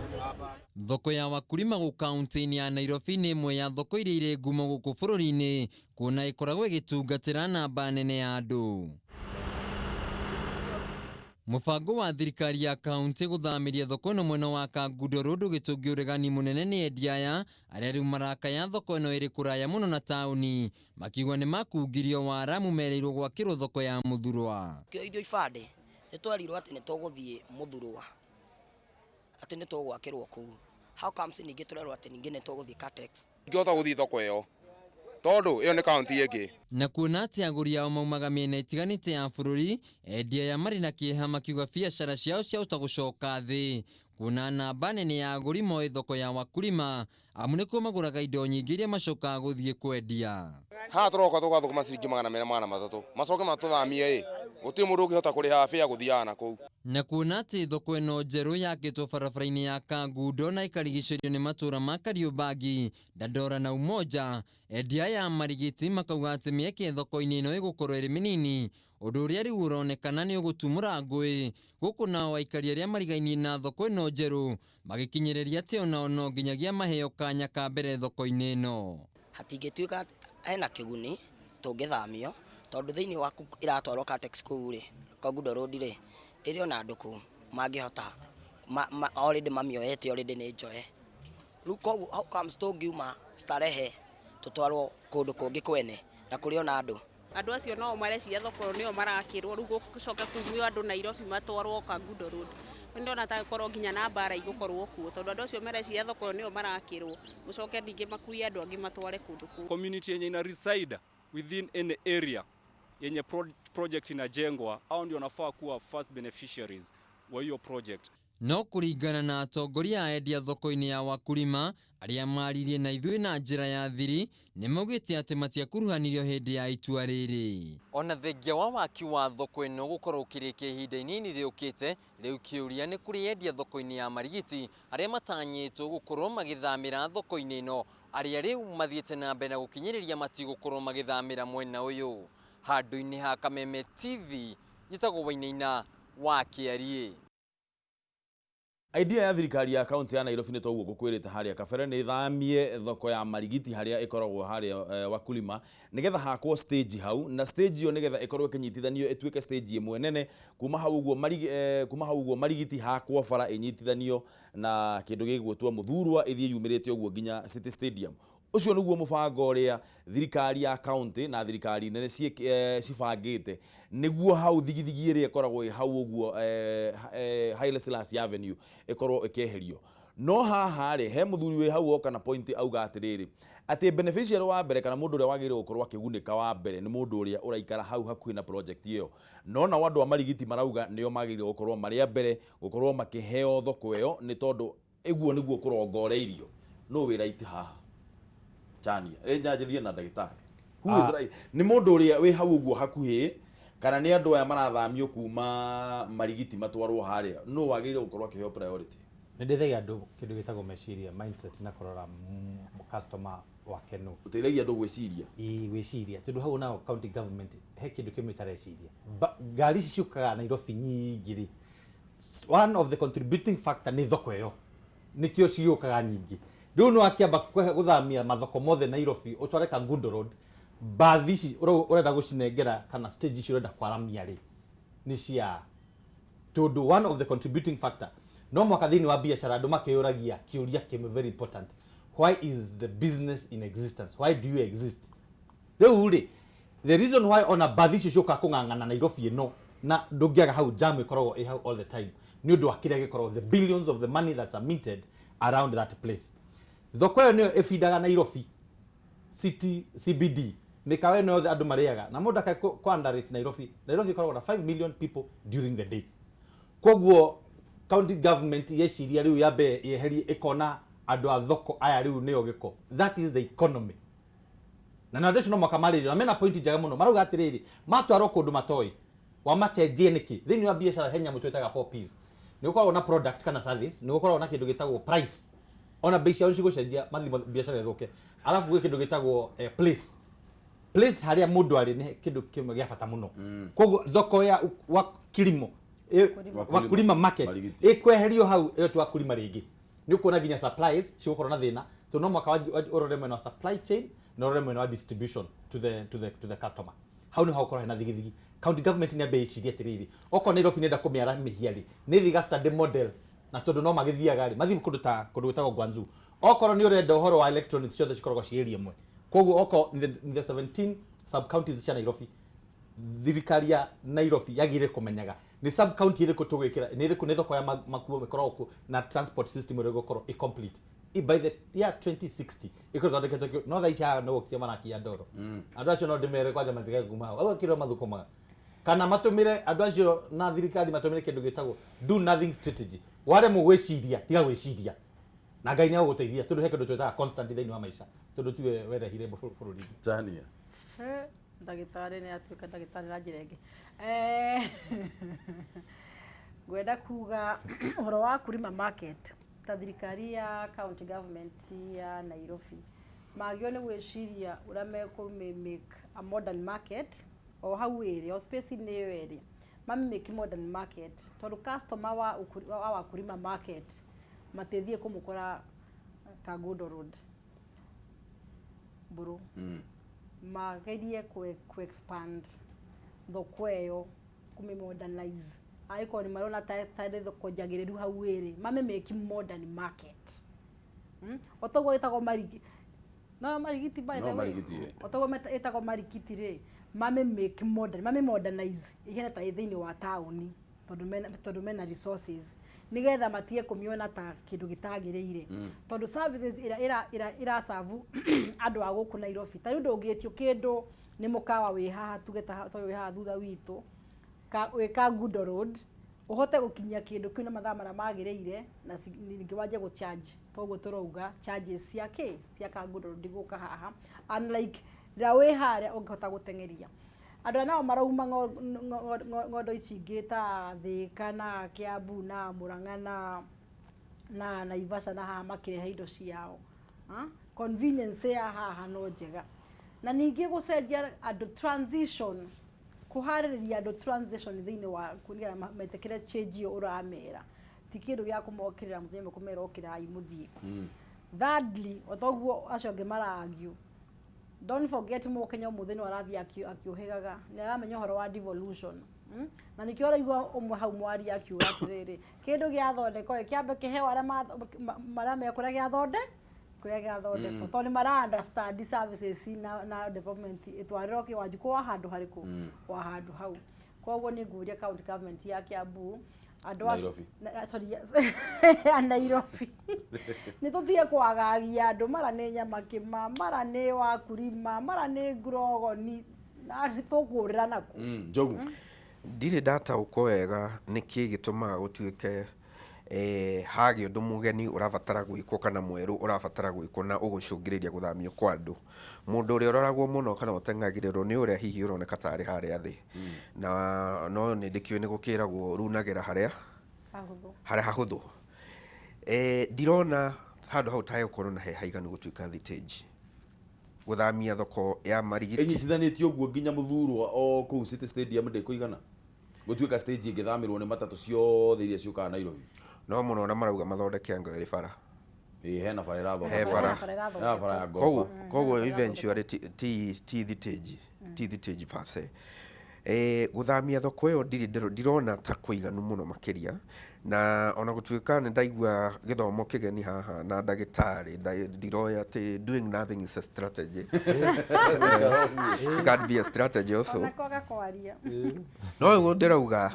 L: Thoko ya Wakulima gũkũ kaunti-inĩ ya Nairobi nĩ ĩmwe ya thoko iria irĩ ngumo gũkũ bũrũri-inĩ kuona ĩkoragwo ĩgĩtungatĩra namba nene ya andũ. Mũbango wa thirikari ya kaunti gũthamĩria thoko ĩno mwena wa Kangundo Road ũgĩtũngia ũregani mũnene nĩ endia aya arĩa rĩu marakaya thoko ĩno ĩrĩ kũraya mũno na taũni makiuga nĩ makungirio waramu merĩirwo gwakĩrwo thoko ya Mũthurwa.
M: Kĩo ithuĩ ibandĩ nĩ twerirwo atĩ nĩ tũgũthiĩ Mũthurwa, atĩ nĩ tũgwakĩrwo kũu. How comes ningĩ tũrerwo atĩ ningĩ nĩ tũgũthiĩ Catex?
N: Ingĩhota gũthiĩ thoko ĩyo tondũ ĩyo nĩ kaunti ĩngĩ.
L: Na kuona atĩ agũri ao maumaga mĩena ĩtiganĩte ya bũrũri, endia aya marĩ na kĩeha makiuga biacara ciao ciahota gũcoka thĩ kuona namba nene ya agũri moĩ thoko ya Wakulima amu nĩkuo magũraga indo nyingĩ iria macokaga gũthiĩ kwendia.
N: Haha tũroka tũgathũkũma ciringi 203 macoke matũthamie ĩ gũtirĩ mũndũ ũngĩhota kũrĩha bĩa gũthiaga na kũu.
L: Na kuona atĩ thoko ĩno njerũ yakĩtwo barabara-inĩ ya Kangundo na ĩkarigicĩrio nĩ matũũra ma Kariobangi, Dandora na Umoja, endia aya marigiti makauga atĩ mĩeke thoko-inĩ ĩno ĩgũkorwo ĩrĩ mĩnini, ũndũ ũrĩa rĩu ũronekana nĩ ũgũtumũra ngũĩ gũkũ nao aikari arĩa marigainie na thoko ĩno njerũ magĩkinyĩrĩria atĩ onao no nginyagia maheo kanya ka mbere thoko-inĩ ĩno.
M: Hatingĩtuĩka hena kĩguni tũngĩthamio tondũ thĩinĩ wa ĩratwarwo Catex kũu rĩ, Kangundo Road rĩ, ĩrĩ ona andũ kũu mangĩhota already mamĩoete already nĩ njoe. Rĩu koguo how comes tũngiuma Starehe tũtwarwo kũndũ kũngĩ kwene na kũrĩ ona andũ.
O: Andũ acio no mareciria thoko nĩyo marakĩrwo rĩu gũcoke kumio andũ Nairobi matwarwo Kangundo Road. Nĩ ndona ta gũkorwo nginya na mbara igũkorwo kuo tondũ andũ acio mareciria thoko nĩyo marakĩrwo gũcoke ningĩ makue andũ angĩ matware kũndũ kũu.
P: Community yenye ina reside within any area yenye project inajengwa, hao ndio wanafaa kuwa first beneficiaries wa hiyo project.
L: No kũringana na atongoria a endia thoko-inĩ ya Wakulima arĩa maririe na ithuĩ na njĩra ya thiri nĩ maugĩte atĩ matiakuruhanirio hĩndĩ ya itua rĩrĩ. Ona thengia wa waki wa thoko ĩno gũkorwo ũkĩrĩkia ihinda inini rĩũkĩte, rĩu kĩũria nĩ kũrĩ endia thoko-inĩ ya Marigiti arĩa matanyĩtwo gũkorwo magĩthamĩra thoko-inĩ ĩno, arĩa rĩu mathiĩte na mbere na gũkinyĩrĩria matigũkorwo magĩthamĩra mwena ũyũ. Handũ-inĩ ha Kameme TV, njĩtagwo Wainaina wa Kĩariĩ.
A: Idea ya thirikari ya kaunti ya Nairobi nĩ toguo ngũkwĩrĩte harĩa kabere nĩ thamie thoko ya Marigiti harĩa ĩkoragwo harĩa Wakulima nĩgetha hakwo stage hau na stage ĩyo nĩgetha ĩkorwo ĩkĩnyitithanio ĩtuĩke stage ĩmwe nene kuma hau ũguo kuma hau ũguo Marigiti hakwo bara ĩnyitithanio na kĩndũ gĩgwĩtwo Mũthurwa ĩthiĩ yumĩrĩte ũguo nginya City Stadium. Ũcio nĩguo mũbango ũrĩa thirikari ya kaunti na thirikari nene cibangĩte nĩguo hau thigithigi ĩrĩa ĩkoragwo ĩ hau ũguo Haile Selassie Avenue ĩkorwo ĩkĩeherio. No haha rĩ he mũthuri wĩ hau oka na point auga atĩrĩrĩ atĩ beneficiary wa mbere kana mũndũ ũrĩa wagĩrĩirwo gũkorwo akĩgunĩka wa mbere nĩ mũndũ ũrĩa ũraikara hau hakuhĩ na project ĩyo. No nao andũ a Marigiti marauga nĩo magĩrĩirwo gũkorwo marĩ a mbere gũkorwo makĩheo thoko ĩyo nĩ tondũ ĩguo nĩguo kũrongoreirio. No wĩ right haha Chania njanjĩrĩrie na ndagĩtarĩ. Who is right? Nĩ mũndũ ũrĩa wĩ hau ũguo hakuhĩ kana nĩ andũ aya marathamio kuma Marigiti matwarwo harĩa, no wagĩrĩirwo gũkorwo akĩheo priority?
H: Nĩ ndeithagia andũ kĩndũ gĩtagwo meciria mindset na kũrora customer wake nũ.
A: Ũteithagia andũ gwĩciria?
H: Ĩĩ gwĩciria tondũ hau nao county government he kĩndũ kĩmwe ĩtareciria. Ngari ici ciũkaga Nairobi nyingĩ rĩ, one of the contributing factor nĩ thoko ĩyo nĩkĩo ciũkaga nyingĩ. Rĩu nĩ wakĩamba gũthamia mathoko mothe Nairobi ũtware Kangundo Road, bathi ici ũrenda gũcinengera kana stage ici ũrenda kwaramia rĩ nĩ cia tondũ one of the contributing factor no mwaka thĩinĩ wa biacara andũ makĩyũragia kĩũria kĩmwe very important, why is the business in existence, why do you exist? Rĩu rĩ the reason why ona bathi icio ciũkaga kũng'ang'ana Nairobi ĩno na ndũngĩaga hau jam ĩkoragwo ĩ hau all the time nĩ ũndũ wa kĩrĩa gĩkoragwo the billions of the money that are minted around that place. Thoko ĩyo nĩyo ĩbindaga Nairobi City CBD mĩkawa ĩno yothe andũ marĩaga na mũndũ akae kũ underrate Nairobi. Nairobi ĩkoragwo na 5 million people during the day. Koguo county government yeciria rĩu yambe yeherie ĩkona andũ a thoko aya rĩu nĩo gĩko. That is the economy. Na andũ acio no mwaka marĩrio na mena point njega mũno marauga atĩrĩrĩ matwarwo kũndũ matoĩ wamacenjie nĩkĩ. Thĩinĩ wa biacara he nyamũ twĩtaga 4Ps. Nĩ gũkoragwo na product kana service, nĩ gũkoragwo na kĩndũ gĩtagwo price, ona bei ciao cigũcenjia mathi biacara ĩthũke. Arabu gwĩ kĩndũ gĩtagwo place. Place harĩa mũndũ arĩ nĩ kĩndũ kĩmwe gĩa bata mũno. Koguo thoko ya wa kilimo Wakulima market ĩkweherio hau ĩyo ti Wakulima rĩngĩ, nĩ ũkuona nginya supplies cigũkorwo na thĩna, tondũ no mwaka ũrore mwena wa supply chain na ũrore mwena wa distribution to the customer. Hau nĩho hagũkorwo hena thigithigi. County government nĩ ambe ĩcirie atĩrĩrĩ, okorwo Nairobi nĩenda kũmĩara mĩhia rĩ, nĩ thiga study model, na tondũ no magĩthiaga rĩ, mathiĩ kũndũ ta kũndũ gwĩtagwo Guangzhou. Okorwo nĩ ũrenda ũhoro wa electronics, ciothe cikoragwo ciĩ area ĩmwe. Koguo okorwo in the 17 sub counties cia Nairobi, thirikari ya Nairobi yagĩrĩire kũmenyaga nĩ sub county ĩrĩkũ tũgwĩkĩra, nĩ ĩrĩkũ nĩ thoko ya makuo ĩkoragwo kuo, na transport system ĩrĩa ĩgũkorwo ĩ complete by the year 2060 ĩkorwo ĩthondeketwo kĩo. No thaa ici haha no gũkia marakia ndoro. Andũ acio no ndĩmere kwanja matige kuma hau, au akĩrwo mathũkũmaga kana matũmĩre andũ acio na thirikari matũmĩre kĩndũ gĩtagwo do nothing strategy. Waremwo gwĩciria, tiga gwĩciria, na Ngai nĩ agũgũteithia, tondũ he kĩndũ twĩtaga constant thĩinĩ wa maica, tondũ tiwe werehire bũrũri-inĩ.
A: Tania.
B: Ndagĩtarĩ nĩ atuĩka ndagĩtarĩ na njĩra ĩngĩ. Ngwenda kuga ũhoro wa Kulima market, ta thirikari ya county government ya Nairobi magĩrĩirwo nĩ gwĩciria ũrĩa mekũmĩ make a modern market o hau ĩrĩ, o space-inĩ ĩyo ĩrĩ, mamĩ make modern market, tondũ customer wa Wakulima market matithiĩ kũmũkora Kangundo Road mbũrũ. Magerie kũ expand thoko ĩyo, kũmĩ modernize, angĩkorwo nĩ marona tarĩ thoko njagĩrĩru hau ĩrĩ, mamĩ make modern market. O toguo ĩtagwo Marigi, no Marigiti by
A: No
B: the way.
A: Marigiti, eh.
B: O toguo ĩtagwo Marigiti rĩ, mamĩ make modern, mamĩ modernize ihane ta ĩ thĩinĩ wa taũni, tondũ mena resources, nĩgetha matige kũmĩona ta kĩndũ gĩtagĩrĩire. Tondũ services ĩrĩa ĩracabu andũ a gũkũ Nairobi, ta rĩu ndũngĩtio kĩndũ nĩ mũkawa wĩ haha, tuge ta ũyũ wĩ haha thutha witũ, wĩ Kangundo Road, ũhote gũkinyia kĩndũ kĩu na mathaa marĩa magĩrĩire, na ningĩ wanjie gũ charge toguo tũrauga charges cia kĩ cia Kangundo Road gũka haha, unlike rĩrĩa wĩ harĩa ũngĩhota gũteng'eria andũ arĩa nao marauma ng'ondo ici ingĩ ta Thĩka na Kiambu na Murang'a na Naivasha na haha makĩrehe indo ciao. Ah, convenience ya haha no njega, na ningĩ gũcenjia andũ transition, kũharĩrĩria andũ transition thĩinĩ wa nĩgetha metĩkĩre change ĩyo ũramera, ti kĩndũ gĩa kũmokĩrĩra mũthenya ũmwe kũmera ũkĩrai mũthiĩ. Thirdly, o toguo acio angĩ mara-argue, don't forget mũkenya ũmũthĩ no arathiĩ akĩũhĩgaga, nĩ aramenya ũhoro wa devolution. Na nĩkĩo ũraigua ũmwe hau mwaria akiuga atĩrĩrĩ, kĩndũ gĩathondekwo ĩ, kĩambe kĩheo arĩa marĩa me kũrĩa gĩathonde kũrĩa gĩathondekwo, tondũ nĩ mara understand services na development ĩtwarĩrwo kĩwanjikũ wa handũ harĩkũ, wa handũ hau. Koguo nĩ ngũria county government ya Kiambu, andũ
A: Nairobi.
B: Sorry, yes. Ya Nairobi, nĩ tũtige kwagagia andũ, mara nĩ Nyamakĩma, mara nĩ Wakulima, mara nĩ Ngurogoni, na nĩ tũkũrĩra naku.
A: Njogu.
G: Ndirĩ ndataũkwo wega nĩkĩ gĩtũmaga gũtuĩke hagĩa ũndũ mũgeni ũrabatara gwĩkwo kana mwerũ ũrabatara gwĩkwo na ũgũcũngĩrĩria gũthamio kwa andũ. Mũndũ ũrĩa ũroragwo mũno kana ũteng'agĩrĩrwo nĩ ũrĩa hihi ũroneka tarĩ harĩa thĩ, na no nĩ ndĩkĩũĩ nĩ gũkĩragwo runagĩra harĩa
B: hahũthũ.
G: Harĩa hahũthũ. Ndirona handũ hau tagũkorwo na he haiganu gũtuĩka thitĩnji gũthamia thoko ya Marigiti.
A: Ĩnyitithanĩtio ũguo nginya mũthurwa o kũu City Stadium ndĩkũigana gũtuĩka stage ĩngĩthamĩrwo nĩ matatũ ciothe iria ciũkaga Nairobi.
G: No mũno, na marauga mathondeke anga ĩrĩ bara.
A: Ĩĩ, hena bara ĩrathondekwo.
G: He bara.
B: Bara ĩrathondekwo.
A: Hena bara ya
G: koguo
A: ngoroba.
G: Koguo eventually ti thitĩnji, ti thitĩnji per se. Gũthamia thoko ĩyo ndirĩ ndirona ta kũiganu mũno makĩria, na ona gũtuĩka nĩ ndaigua gĩthomo kĩgeni haha na ndagĩtarĩ ndiroĩ atĩ doing nothing is a strategy, can be a strategy also.
B: Ona kwaga kwaria.
G: No ũguo ndĩrauga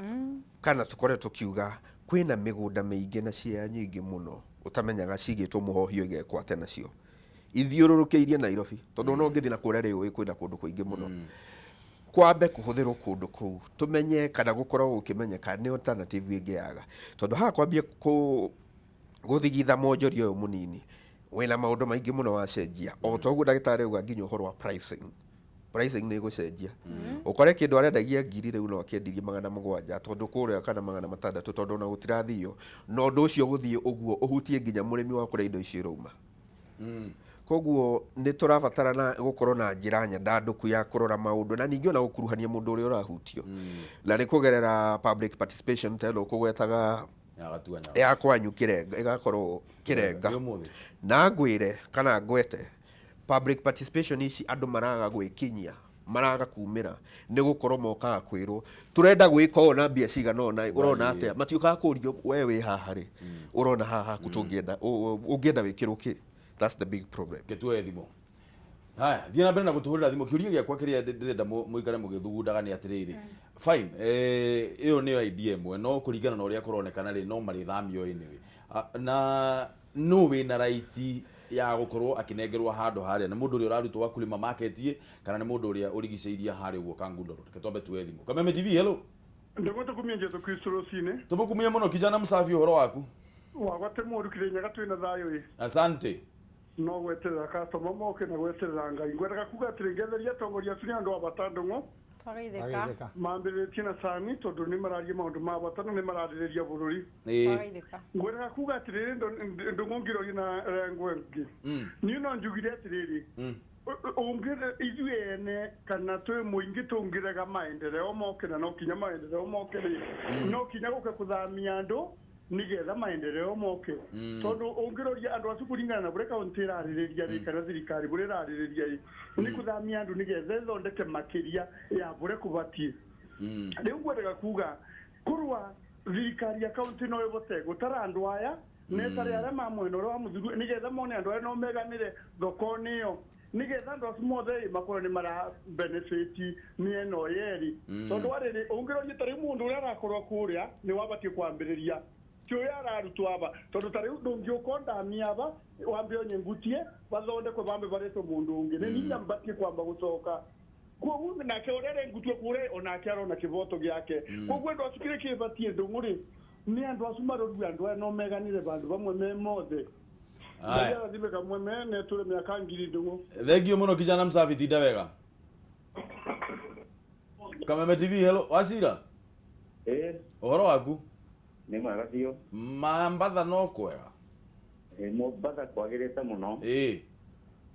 G: kana tũkoretwo tũkiuga kwĩna mĩgũnda mĩingĩ na ciea nyingĩ mũno ũtamenyaga cigĩtwo mũhohio igekwo atĩa nacio ithiũrũrũkĩirie Nairobi, tondũ ona ũngĩthiĩ na kũrĩa rĩũĩ kwĩna kũndũ kũingĩ mũno. Kwambe kũhũthĩrwo kũndũ kũu tũmenye kana gũkorwo gũkĩmenyeka nĩ alternative ĩngĩ yaga, tondũ haha kwambia gũthigitha mwonjoria ũyũ mũnini wĩna maũndũ maingĩ mũno wacenjia. O ta ũguo ndagĩtarĩ auga, nginya ũhoro wa pricing nĩ ĩgũcenjia, ũkore kĩndũ arendagia 1000 rĩu no akĩendirie 700 tondũ kũrĩa kana 600, tondũ ona gũtirathio, na ũndũ ũcio gũthiĩ ũguo ũhutie nginya mũrĩmi wa kũrĩa indo icio irauma. Koguo nĩ tũrabatara na gũkorwo na njĩra nyandandũku ya kũrora maũndũ na ningĩ ona gũkuruhania mũndũ ũrĩa ũrahutio. Na nĩ kũgerera public participation ta ĩno ũkũgwetaga ya kwanyu Kĩrenga, ĩgakorwo Kĩrenga. Na ngwĩre kana ngwete public participation ici andũ maraga gwĩkinyia, maraga kumĩra nĩ gũkorwo mokaga kwĩrwo tũrenda gwĩka ũũ na mbia cigana ũna, ũrona atĩa? Matiũkaga kũrio we wĩ haha rĩ, ũrona haha haku tũngĩenda ũngĩenda wĩkĩrwo kĩ? That's the big problem.
A: Tuoe thimũ. Haya, thiĩ na mbere na gũtũhũrĩra thimũ. Kĩũria gĩakwa kĩrĩa ndĩrenda mũikare mũgĩthugundaga nĩ atĩrĩrĩ, fine, ĩyo nĩyo idea ĩmwe, no kũringana na ũrĩa kũronekana rĩ, no marĩthamio anyway. Na nũ wĩna right ya gũkorwo akĩnengerwo handũ harĩa? Nĩ mũndũ ũrĩa ũrarutwo Wakulima market kana nĩ mũndũ ũrĩa ũrigicĩirie harĩa ũguo Kangundo Road? Reke twambe tuoe thimũ. Kameme TV, hello.
Q: Ndũgũ tũkumie Jesu Kristo rũcinĩ.
A: Tũmũkumie mũno kijana msafi, ũhoro waku?
Q: Wakwa ti mũru, Kĩrĩnyaga twĩna thayũ ĩ.
A: Asante.
Q: No gweterera customer moke na gweterera Ngai. Ngwendaga kuga atĩrĩ, ngetheria atongoria acu nĩ andũ a bata Ndũng'ũ.
B: Twagaithĩka.
Q: Mambĩrĩrĩtie na cani tondũ nĩ mararia maũndũ ma bata na nĩ mararĩrĩria bũrũri.
B: Twagaithĩka.
Q: Ngwendaga kuga atĩrĩrĩ, Ndũng'ũ ngĩroria na rengo ĩngĩ. Niĩ no njugire atĩrĩrĩ, ũngĩ ithuĩ ene kana twĩ mũingĩ tũngĩrega maendeleo moke, na no kinya maendeleo moke rĩ, no kinya gũke kũthamia andũ nigetha maendeleo moke. Tondũ ũngĩroria andũ acu kũringana na bũrĩa kaũntĩ ĩrarĩrĩria rĩ, kana thirikari bũrĩa ĩrarĩrĩria rĩ, nĩ kũthamia andũ nĩgetha ĩthondeke makĩria ya bũrĩa kũbatiĩ. Rĩu ngwendaga kuga kũrwa thirikari ya kaũntĩ no ĩbote gũtara andũ aya netare arĩa ma mwena ũrĩa wa mũthuru nĩgetha mone andũ arĩa no meganĩre thoko-inĩ ĩyo, nĩgetha andũ acu mothe makorwo nĩ mara benefit mĩena ĩyo yerĩ. Tondũ warĩrĩ ũngĩroria ta rĩu mũndũ ũrĩa arakorwo kũrĩa nĩ wabatiĩ kwambĩrĩria ti ũrĩa ararutwo aba, tondũ ta rĩu ndũngĩũka ũndamie aba wambe ũnyengutie bathondekwe bambe baretwo mũndũ ũngĩ nĩ ninya mbatiĩ kwamba gũcoka. Koguo nake ũrĩa arengutwo kũrĩa onake arona kĩboto gĩake. Koguo andũ acu kĩrĩa kĩbatiĩ Ndũng'ũ rĩ, nĩ andũ acu marorue andũ aya no meganĩre bandũ bamwe me mothe.
A: Aya.
Q: Ngai kamwe me netũre mĩaka ngiri Ndũng'ũ.
A: Thank you mũno kijana msafi, tinda wega. Kameme TV, hello. Wacira?
R: Ĩĩ.
A: Ũhoro waku?
R: Nĩ mwega biũ.
A: Mambatha no kwega?
R: Ĩĩ, Mombatha kwagĩrĩte mũno.
A: Ĩĩ.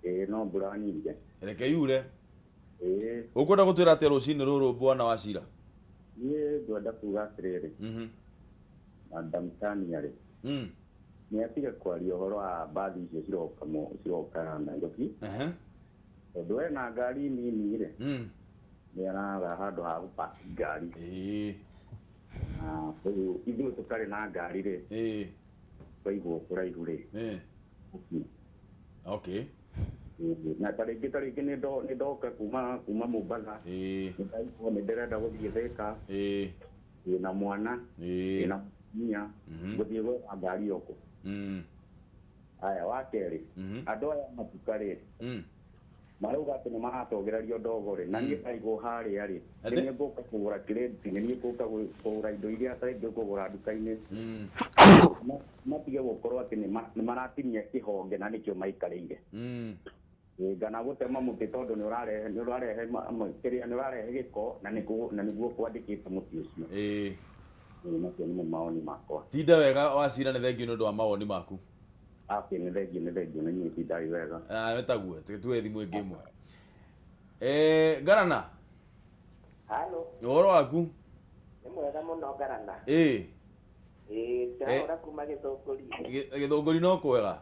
R: Ĩĩ, no mbura nyingĩ.
A: Reke yure.
R: Ĩĩ.
A: Ũkwenda gũtwĩra atĩa rũcinĩ rũrũ bwana Wacira?
R: Niĩ ngwenda kuga atĩrĩrĩ. Madam Tania rĩ. Nĩ atige kwaria ũhoro wa mbathi icio ciroka ciroka Nairobi. Tondũ ena ngari nini rĩ. Nĩ araga handũ ha gũpaki ngari.
A: Ĩĩ.
R: Na rĩu ithuĩ tũtarĩ na ngari rĩ.
A: Ĩĩ.
R: Twaigwo kũraihu rĩ.
A: Ĩĩ. Okay.
R: Na ta rĩngĩ nĩ ndoka kuma Mombatha.
A: Ĩĩ.
R: Nĩ ndaigua nĩ ndĩrenda gũthiĩ Thika.
A: Ĩĩ.
R: Ndĩna mwana.
A: Ĩĩ.
R: Ndĩna mũtumia. Ngũthiĩ gwetha ngari oko. Aya, wa kerĩ, andũ aya matuka rĩ, marauga atĩ nĩ maratongererio ndogo rĩ, na niĩ ndaigwo harĩa rĩ, nĩ niĩ ngũka kũgũra kirĩti, nĩ niĩ ngũka kũgũra indo iria ta rĩngĩ ngũgũra nduka-inĩ. Matige gũkorwo atĩ nĩ maratinia kĩhonge na nĩkĩo maikarĩire. Ngana gũtema mũtĩ tondũ nĩ ũrarehe kĩrĩa, nĩ ũrarehe gĩko na nĩguo kwandĩkĩte mũtĩ ũcio.
A: Ĩĩ.
R: Macio nĩmo mawoni makwa.
A: Tinda wega Wacira, nĩ thengiũ nĩ ũndũ wa mawoni maku.
R: Ake, nĩ thengiũ, nĩ thengiũ, nĩ inyuĩ tindai wega.
A: Wetaguo, tuoe thimũ ĩngĩ ĩmwe. Ngarana.
S: Halo.
A: Ũhoro waku?
S: Nĩ mwega mũno Ngarana.
A: Ĩĩ.
S: Ĩĩ, ndahũra kuma Gĩthũngũri.
A: Gĩthũngũri no kwega?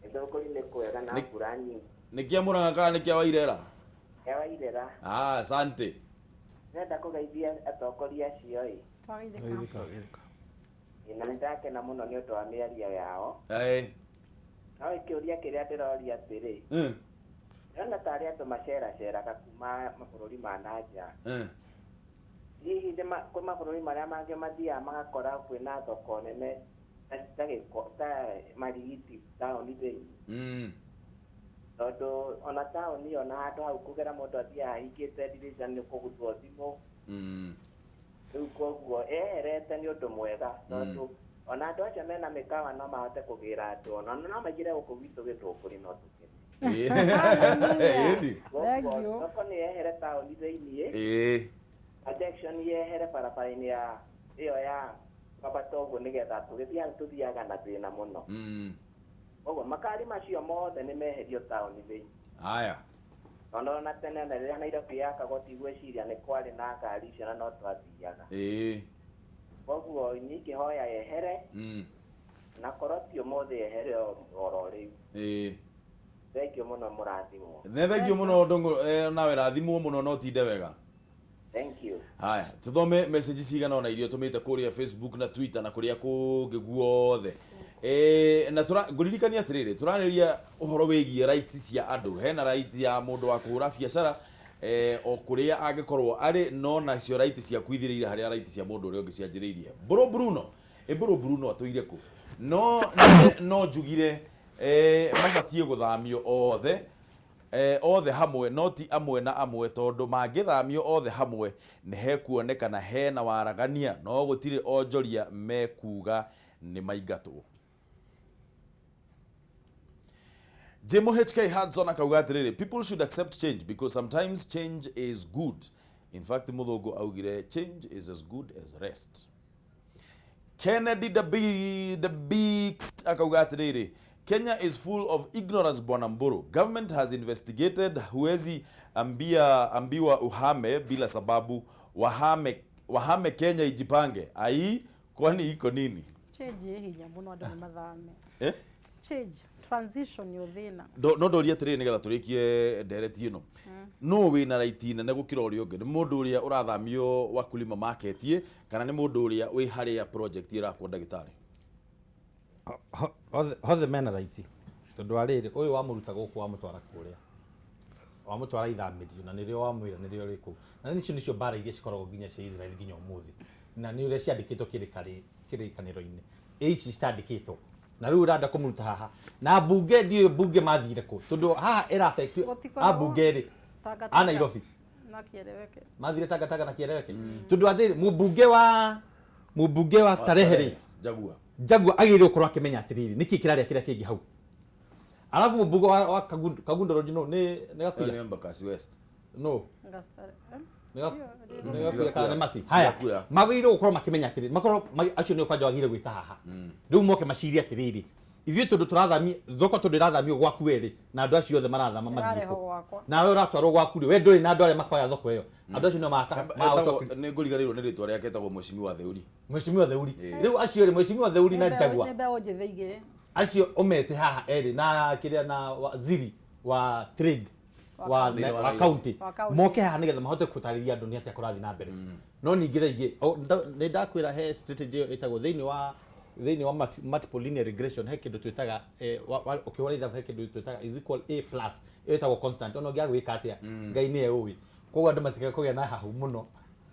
S: Gĩthũngũri nĩ kwega na mbura nyingĩ.
A: Nĩ kĩa Mũrang'a kana nĩ kĩa Wairera?
S: Kĩa Wairera.
A: Ah, asante.
S: Ndĩrenda kũgeithia atongoria acio ĩ.
B: Twagaithĩka.
S: Na nĩ ndakena mũno nĩ ũndũ wa mĩario yao.
A: Ĩĩ.
S: No kĩũria kĩrĩa ndĩroria atĩrĩ, ndĩrona tarĩ andũ maceraceraga kuma mabũrũri ma na nja. Hihi kwĩ mabũrũri marĩa mangĩ mathiaga magakora kwĩna thoko nene ta gĩko ta Marigiti taũni thĩinĩ. Tondũ ona taũni ĩyo na handũ hau kũgera mũndũ athiaga ahingĩte ndirica nĩ kũguthwo thimũ. Rĩu koguo eherete nĩ ũndũ mwega tondũ ona andũ acio mena mĩkawa no mahote kũgĩra andũ ona no maingĩre gũkũ gwitũ Gĩthũngũri no tũkene.
A: Ĩĩ.
S: Thoko nĩ yehere taũni thĩinĩ.
A: Ĩĩ.
S: Congestion yehere barabara-inĩ ya ĩyo ya kwambata ũguo nĩgetha tũgĩthiaga tũthiaga na thĩna mũno. Koguo makari macio mothe nĩ meherio taũni thĩinĩ.
A: Haya.
S: Tondũ ona tene na rĩrĩa Nairobi yakagwo tigwĩciria nĩ kwarĩ na ngari icio na no twathiaga.
A: Ĩĩ.
S: Koguo niĩ ingĩhoya yehere na korwo ti ũmũthĩ yehere oro rĩu.
A: Ĩĩ.
S: Thengiũ mũno mũrathimwo.
A: Nĩ thengiũ mũno Ndung'u, nawe rathimwo mũno no tinde wega.
S: Thank you.
A: Haya, tuthome message cigana ona iria tumite kuria Facebook na Twitter na kuria kungi guothe. Na nguririkania atiriri, turariria uhoro wigie rights cia andu. Hena right ya mundu wa kuhura biacara o kuria angikorwo ari, no nacio right ciaku ithirĩire haria right cia mundu uria ungi cianjĩrĩirie. Bro Bruno, Bro Bruno atũire kũ? No no njugire mabatiĩ gũthamio othe othe hamwe, no ti amwe na amwe, tondu mangĩthamio othe hamwe nĩ hekuonekana hena waragania, no gũtirĩ onjoria mekuga nĩ maingatwo. Jimo HK Hudson akauga atĩrĩrĩ, people should accept change because sometimes change is good. In fact, muthungu augire change is as good as rest. Kennedy the Beast akauga atĩrĩrĩ, Kenya is full of ignorance, Bwana Mburu. Government has investigated, huwezi ambiwa uhame bila sababu. Wahame Kenya ijipange. Ai, kwani iko nini?
B: Change hinya muno andu ni mathame. Change, transition yo thina.
A: No ndoria atĩrĩrĩ nĩgetha tũrĩkie ndereti ĩno. No wĩna right nene gũkĩra ũrĩa ũngĩ? Nĩ mũndũ ũrĩa ũrathamio Wakulima Market kana nĩ mũndũ ũrĩa wĩ harĩa project ĩrakwo ndagĩtarĩ?
H: Hothe mena right tondu wa rĩrĩ, ũyũ wamũruta gũkũ wamũtwara kũrĩa, wamũtwara ithamĩrio, na nĩrĩo wamwĩra nĩrĩo rĩ kũu. Na nicio nicio mbara iria cikoragwo nginya cia Israel nginya ũmũthĩ, na nĩ ũrĩa ciandĩkĩtwo kĩrĩkanĩro-inĩ. Ici citandĩkĩtwo na rĩu ũrenda kũmũruta haha na mbunge, ndiũĩ mbunge mathire kũ, tondũ haha ĩra affect a mbunge rĩ a Nairobi
B: na Kieleweke,
H: mathire Tangatanga na Kieleweke, tondũ atĩrĩ mũmbunge wa Starehe rĩ, Jaguar agĩrĩirwo gũkorwo akĩmenya atĩrĩrĩ nĩkĩ kĩrarĩa kĩrĩa kĩngĩ hau. Alafu mũmbunge wa Kangundo Road no nĩ Gakuya,
A: nĩ Embakasi West,
H: no nĩ Gakuya kana nĩ Masi. Haya, magĩrĩirwo gũkorwo makĩmenya atĩrĩrĩ, makorwo acio nĩo kwanja wagĩrĩire gwĩta haha rĩu moke macirie atĩrĩrĩ, ithuĩ tondũ tũrathamia thoko, tondũ ĩrathamio gwaku werĩ na andũ acio othe marathama mathiĩ kũ, nawe ũratwarwo gwaku rĩ, we ndũrĩ na andũ arĩa makoya thoko ĩyo, andũ acio nĩo
A: nĩ ngũriganĩirwo nĩ rĩtwa rĩake, etagwo Mheshimiwa Theuri.
H: Mheshimiwa Theuri rĩu acio rĩ, Mheshimiwa Theuri na Jaguar
B: nĩ mbeũ njĩthĩ igĩrĩ
H: acio ũmete haha erĩ na kĩrĩa na waziri wa trade wa county moke haha nĩgetha mahote gũtarĩria andũ nĩ atĩa kũrathiĩ na mbere. No ningĩ thaa ingĩ nĩ ndakwĩra he strategy ĩyo ĩtagwo thĩinĩ wa multiple linear regression, he kĩndũ twĩtaga ũkĩhũra ithabu he kĩndũ twĩtaga is equal a plus, ĩyo ĩtagwo constant. Ona ũngĩaga gwĩka atĩa, Ngai nĩwe ũĩ. Koguo andũ matikae kũgĩa na hahu mũno.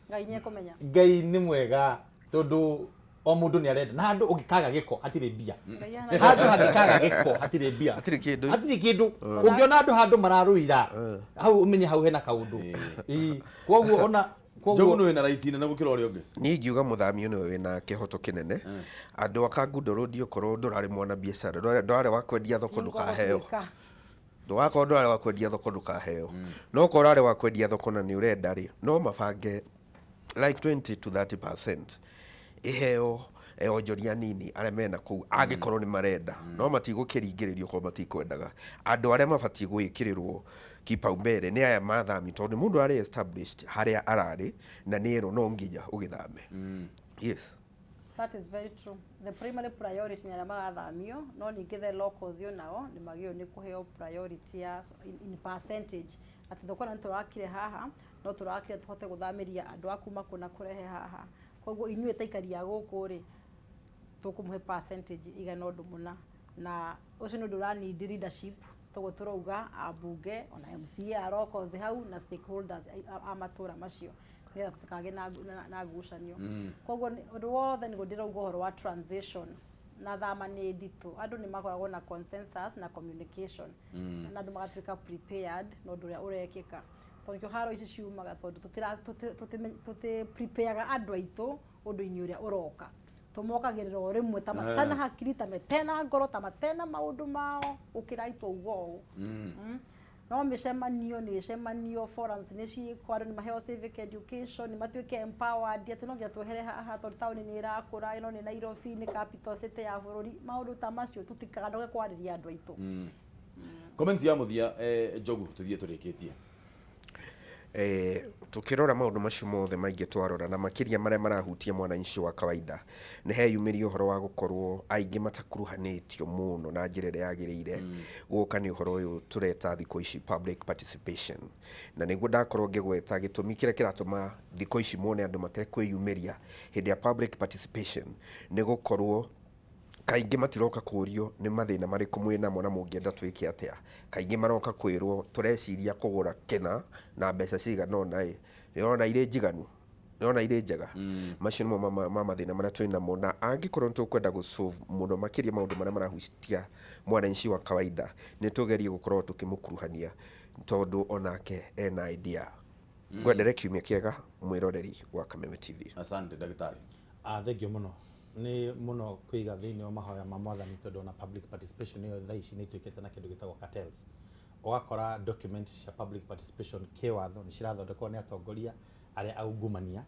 B: Ngai nĩekũmenya.
H: Ngai nĩ mwega tondũ o mũndũ nĩ arenda, na handũ ũngĩkaga gĩko hatirĩ mbia, handũ hangĩkaga gĩko hatirĩ mbia,
G: hatirĩ kĩndũ,
H: hatirĩ kĩndũ. Ũngĩona andũ handũ mararũira hau ũmenye hau hena kaũndũ. Koguo ona
A: Njogu nĩ wĩna right nene gũkĩra ũrĩa ũngĩ.
G: Niĩ ingiuga mũthamio nĩwe wĩna kĩhoto kĩnene. Andũ a Kangundo Road okorwo ndũrarĩ mwana biacara, ndũrarĩ wa kwendia thoko ndũkaheo. Ndũgakorwo ndũrarĩ wa kwendia thoko ndũkaheo. No okorwo ũrarĩ wa kwendia thoko na nĩ ũrenda rĩ, no mabange like 20 to 30% iheo onjoria nini arĩa mena kũu angĩkorwo nĩ marenda, no matigũkĩringĩrĩrio okorwo matikwendaga. Andũ arĩa mabatiĩ gwĩkĩrĩrwo kipaumbele nĩ aya mathami, tondũ mũndũ arĩ established harĩa ararĩ na nĩ erwo no nginya ũgĩthame. Yes.
B: That is very true. The primary priority nĩ arĩa marathamio, no ningĩ the locals yo nao nĩ magĩrĩirwo nĩ kũheo priority ya in percentage. Atĩ thoko ĩno nĩ tũrakire haha, no tũrakire tũhote gũthamĩria andũ a kuma kũna kũrehe haha. Koguo inyuĩ ta aikari a gũkũ rĩ, tũkũmũhe percentage igana ũndũ mũna. Na ũcio nĩ ũndũ ũra need leadership, toguo tũrauga ambunge ona MCA a locals hau na stakeholders a matũra macio, nĩgetha tũtikagĩe na ngucanio. Koguo ũndũ wothe nĩguo ndĩrauga ũhoro wa transition na thama nĩ nditũ, andũ nĩ makoragwo na consensus na communication, na andũ magatuĩka prepared na ũndũ ũrĩa ũrekĩka. Tondũ nĩkĩo haro ici ciumaga, tondũ tũti prepareaga andũ aitũ ũndũ-inĩ ũrĩa ũroka. Tũmokagĩrĩra o rĩmwe ta matana hakiri, ta metena ngoro, ta matena maũndũ mao, ũkĩra itũ uga ũũ. No mĩcemanio nĩ ĩcemanio, forums nĩ ciĩkwo, andũ nĩ maheo civic education, nĩ matuĩke empowered atĩ no nginya twehere haha tondũ taũni nĩ ĩrakũra, ĩno nĩ Nairobi, nĩ capital city ya bũrũri. Maũndũ ta macio tũtikanoge kwarĩria andũ aitũ.
A: Comment ya mũthia, Njogu, tũthiĩ tũrĩkĩtie.
G: Tukirora maundu macio mothe maingi twarora na makiria maria marahutia mwananchi wa kawaida, nĩ heyumĩria ũhoro wa gũkorwo aingĩ matakuruhanĩtio mũno na njĩra ĩrĩa yagĩrĩire gũka nĩ ũhoro ũyũ tũreta thikũ ici public participation. Na nĩguo ndakorwo ngĩgweta gĩtũmi kĩrĩa kĩratũma thikũ ici muone andũ matekwĩyumĩria hĩndĩ ya public participation nĩ gũkorwo kaingĩ matiroka kũrio nĩ mathĩna marĩkũ mwĩnamo na mũngĩenda twĩke atĩa. Kaingĩ maroka kwĩrwo tũreciria kũgũra kĩna na mbeca cigana ũna, ĩ nĩũrona irĩ njiganu, nĩũrona irĩ njega. Macio nĩmo ma mathĩna marĩa twĩnamo, na angĩkorwo nĩ tũkwenda gũ-solve mũno makĩria maũndũ marĩa marahutia mwananchi wa kawaida, nĩ tũgerie gũkorwo tũkĩmũkuruhania tondũ onake ena idea. Ngwendere kiumia kĩega mwĩroreri wa Kameme TV.
A: Asante ndagĩtarĩ.
H: Thank you mũno, nĩ mũno kũiga thĩinĩ wa mahoya ma mwathani, tondũ ona public participation ĩyo thaa ici nĩ ituĩkĩte na kĩndũ gĩtagwo cartels. Ũgakora document cia public participation kĩwatho nĩ cirathondekwo nĩ atongoria arĩa aungumania,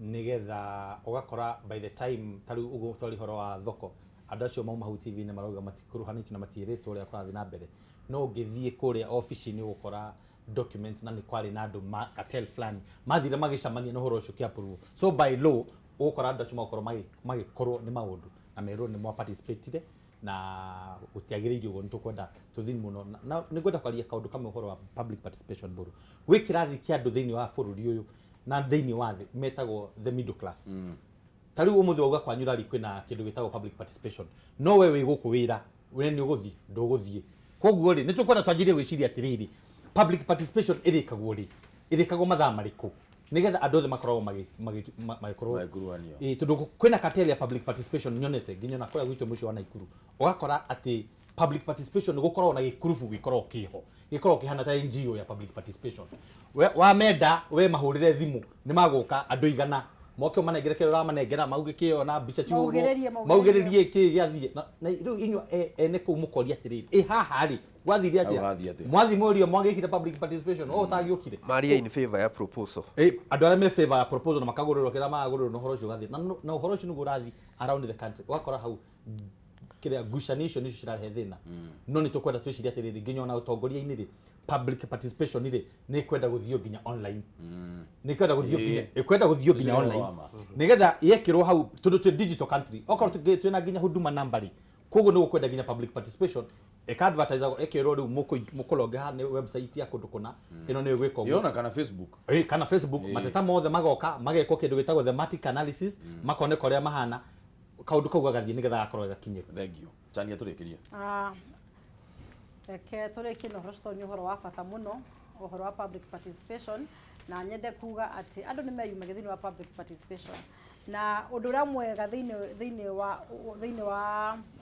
H: nĩgetha ũgakora by the time ta rĩu ũguo twari ũhoro wa thoko, andũ acio mauma hau TV-inĩ marauga matikuruhanĩtio na matiĩrĩtwo ũrĩa kũrathiĩ na mbere, no ũngĩthiĩ kũrĩa obici-inĩ ũgũkora documents na nĩ kwarĩ na andũ ma cartel fulani mathire magĩcemania na ũhoro ũcio ũkĩ-approve. So by law ũgũkora andũ acio magakorwo magĩkorwo nĩ maũndũ na merwo nĩ mwa participatire na gũtiagĩrĩire ũguo. Nĩ tũkwenda tũthiĩ mũno na nĩ ngwenda kwaria kaũndũ kamwe ũhoro wa public participation mbũrũ gwĩ kĩrathi kĩa andũ thĩinĩ wa bũrũri ũyũ na thĩinĩ wa thĩ metagwo the middle class. Ta rĩu ũmũthĩ wauga kwanyu rari kwĩna kĩndũ gĩtagwo public participation, no we wĩ gũkũ wĩra we nĩ ũgũthiĩ ndũgũthiĩ. Koguo rĩ, nĩ tũkwenda twanjĩrie gwĩciria atĩrĩrĩ, public participation ĩrĩkagwo rĩ, ĩrĩkagwo mathaa marĩkũ, nĩgetha andũ othe makoragwo magĩkorwo
A: Magĩkuruhanio.
H: Ĩĩ, tondũ kwĩna cartel ya public participation nyonete nginya na kũrĩa gwitũ mũciĩ wa Naikuru, ũgakora atĩ public participation gũkoragwo na gĩkurubu gĩkoragwo kĩho, gĩkoragwo kĩhana ta NGO ya public participation. We wamenda we mahũrĩre thimũ nĩ magũka andũ 100 moke ũmanengere kĩrĩa ũramanengera, mauge kĩo na mbica cihũrwo.
B: Maugĩrĩrie, maugĩrĩrie.
H: Maugĩrĩrie kĩ gĩathiĩ na rĩu inyuĩ ene kũu mũkoria atĩrĩrĩ, ĩ haha rĩ gwathire
A: Hau
H: atĩa?
A: hathiĩ atĩa?
H: Mwathi mũrio mwagĩkire public participation o ũtagĩũkire.
G: Maria in favor ya proposal.
H: Andũ arĩa me favor ya proposal na makagũrĩrwo kĩrĩa magagũrĩrwo na ũhoro ũcio ũgathiĩ na ũhoro ũcio nĩguo ũrathiĩ around the country, ũgakora hau kĩrĩa ngucanio icio nĩcio cirarehe thĩna. No nĩ tũkwenda twĩcirie atĩrĩrĩ, nginya ona ũtongoria-inĩ rĩ, public participation rĩ nĩ ĩkwenda gũthio nginya online, nĩ ĩkwenda gũthio nginya ĩkwenda gũthio nginya
A: Ũcio nĩ
H: online
A: wa ma.
H: Nĩgetha yekĩrwo hau, tondũ twĩ digital country, okorwo twĩna nginya huduma number rĩ, koguo nĩ gũkwenda nginya public participation ĩka advertise ĩkerwo rĩu mũkũronge haha nĩ website ya kũndũ kũna ĩno nĩyo ĩgwĩka ũguo.
A: Ĩona kana Facebook.
H: Kana Facebook. Mateta mothe magoka magekwo kĩndũ gĩtagwo thematic analysis, makoneka ũrĩa mahana, kaũndũ kau gagathiĩ nĩgetha gakorwo gakinyĩru.
A: Thank you. Chania, tũrĩkĩrie.
B: Reke tũrĩkie na ũhoro ũcio tondũ nĩ ũhoro wa bata mũno, ũhoro wa public participation, na nyende kuga atĩ andũ nĩ meyumagia thĩinĩ wa public participation, na ũndũ ũrĩa mwega thĩinĩ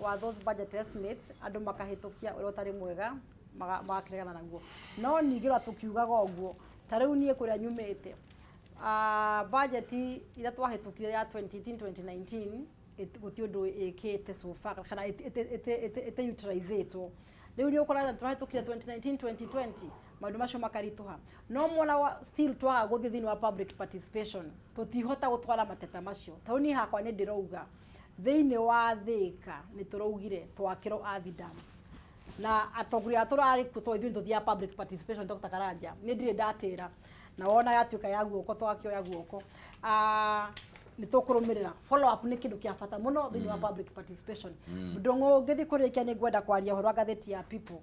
B: wa those budget estimates, andũ makahĩtũkia ũrĩa ũtarĩ mwega magakĩregana naguo. No ningĩ ũrĩa tũkiugaga ũguo, ta rĩu niĩ kũrĩa nyumĩte, budget iria twahĩtũkire ya 2018 2019 gũtirĩ ũndũ ĩkĩte so far kana ĩtĩ utilizĩtwo. Rĩu nĩ ũkoraga tũrahĩtũkire 2019 2020, maũndũ macio makaritũha, no mwana wa still twaga gũthiĩ thĩinĩ wa public participation tũtihota gũtwara mateta macio. Tondũ niĩ hakwa nĩ ndĩrauga thĩinĩ wa Thĩka nĩ tũraugire twakĩrwo Athi Dam na atongoria arĩa tũrarĩ kuo, tondũ ithuĩ nĩ tũthiaga public participation. Dr. Karanja, nĩ ndirĩ ndatĩra na wona yatuĩka ya guoko twakĩoya guoko. Nĩ tũkũrũmĩrĩra, follow up nĩ kĩndũ kĩa bata mũno thĩinĩ wa public participation. Ndũng'ũ, ngĩthiĩ kũrĩkia nĩ ngwenda kwaria ũhoro wa ngathĩti ya People,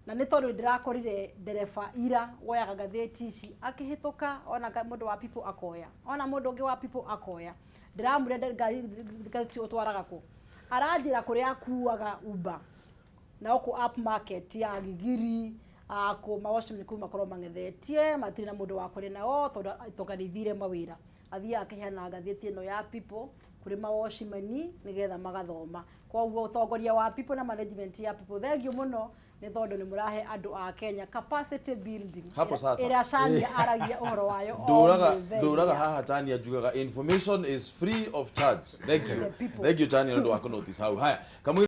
B: na nĩ tondũ ndĩrakorire ndereba ira woyaga ngathĩti ici akĩhĩtũka, ona mũndũ wa People akoya, ona mũndũ ũngĩ wa People akoya. Ndĩramũria ngari ngathĩti ũtwaraga kũ, aranjĩra kũrĩa akuaga Uber na gũkũ up market ya Gigiri kũ mawatchman kũu makorwo mang'ethetie, matirĩ na mũndũ wa kũrĩ nao tondũ itonga nĩ ithire mawĩra. Athiaga akĩheana ngathĩti ĩno ya People kũrĩ mawatchman nĩgetha magathoma. Koguo ũtongoria wa People na management ya People, thank you mũno nĩ tondũ nĩ mũrahe andũ a Kenya capacity building
A: Hapo sasa.
B: ĩrĩa Chania aragia ũhoro wayo o
A: Ndũraga
B: mũthenya.
A: Ndũraga haha Chania njugaga information is free of charge. Thank you.
B: The people.
A: Thank you, Chania, nĩ ũndũ wa kũnotice hau. Haya, kamũira.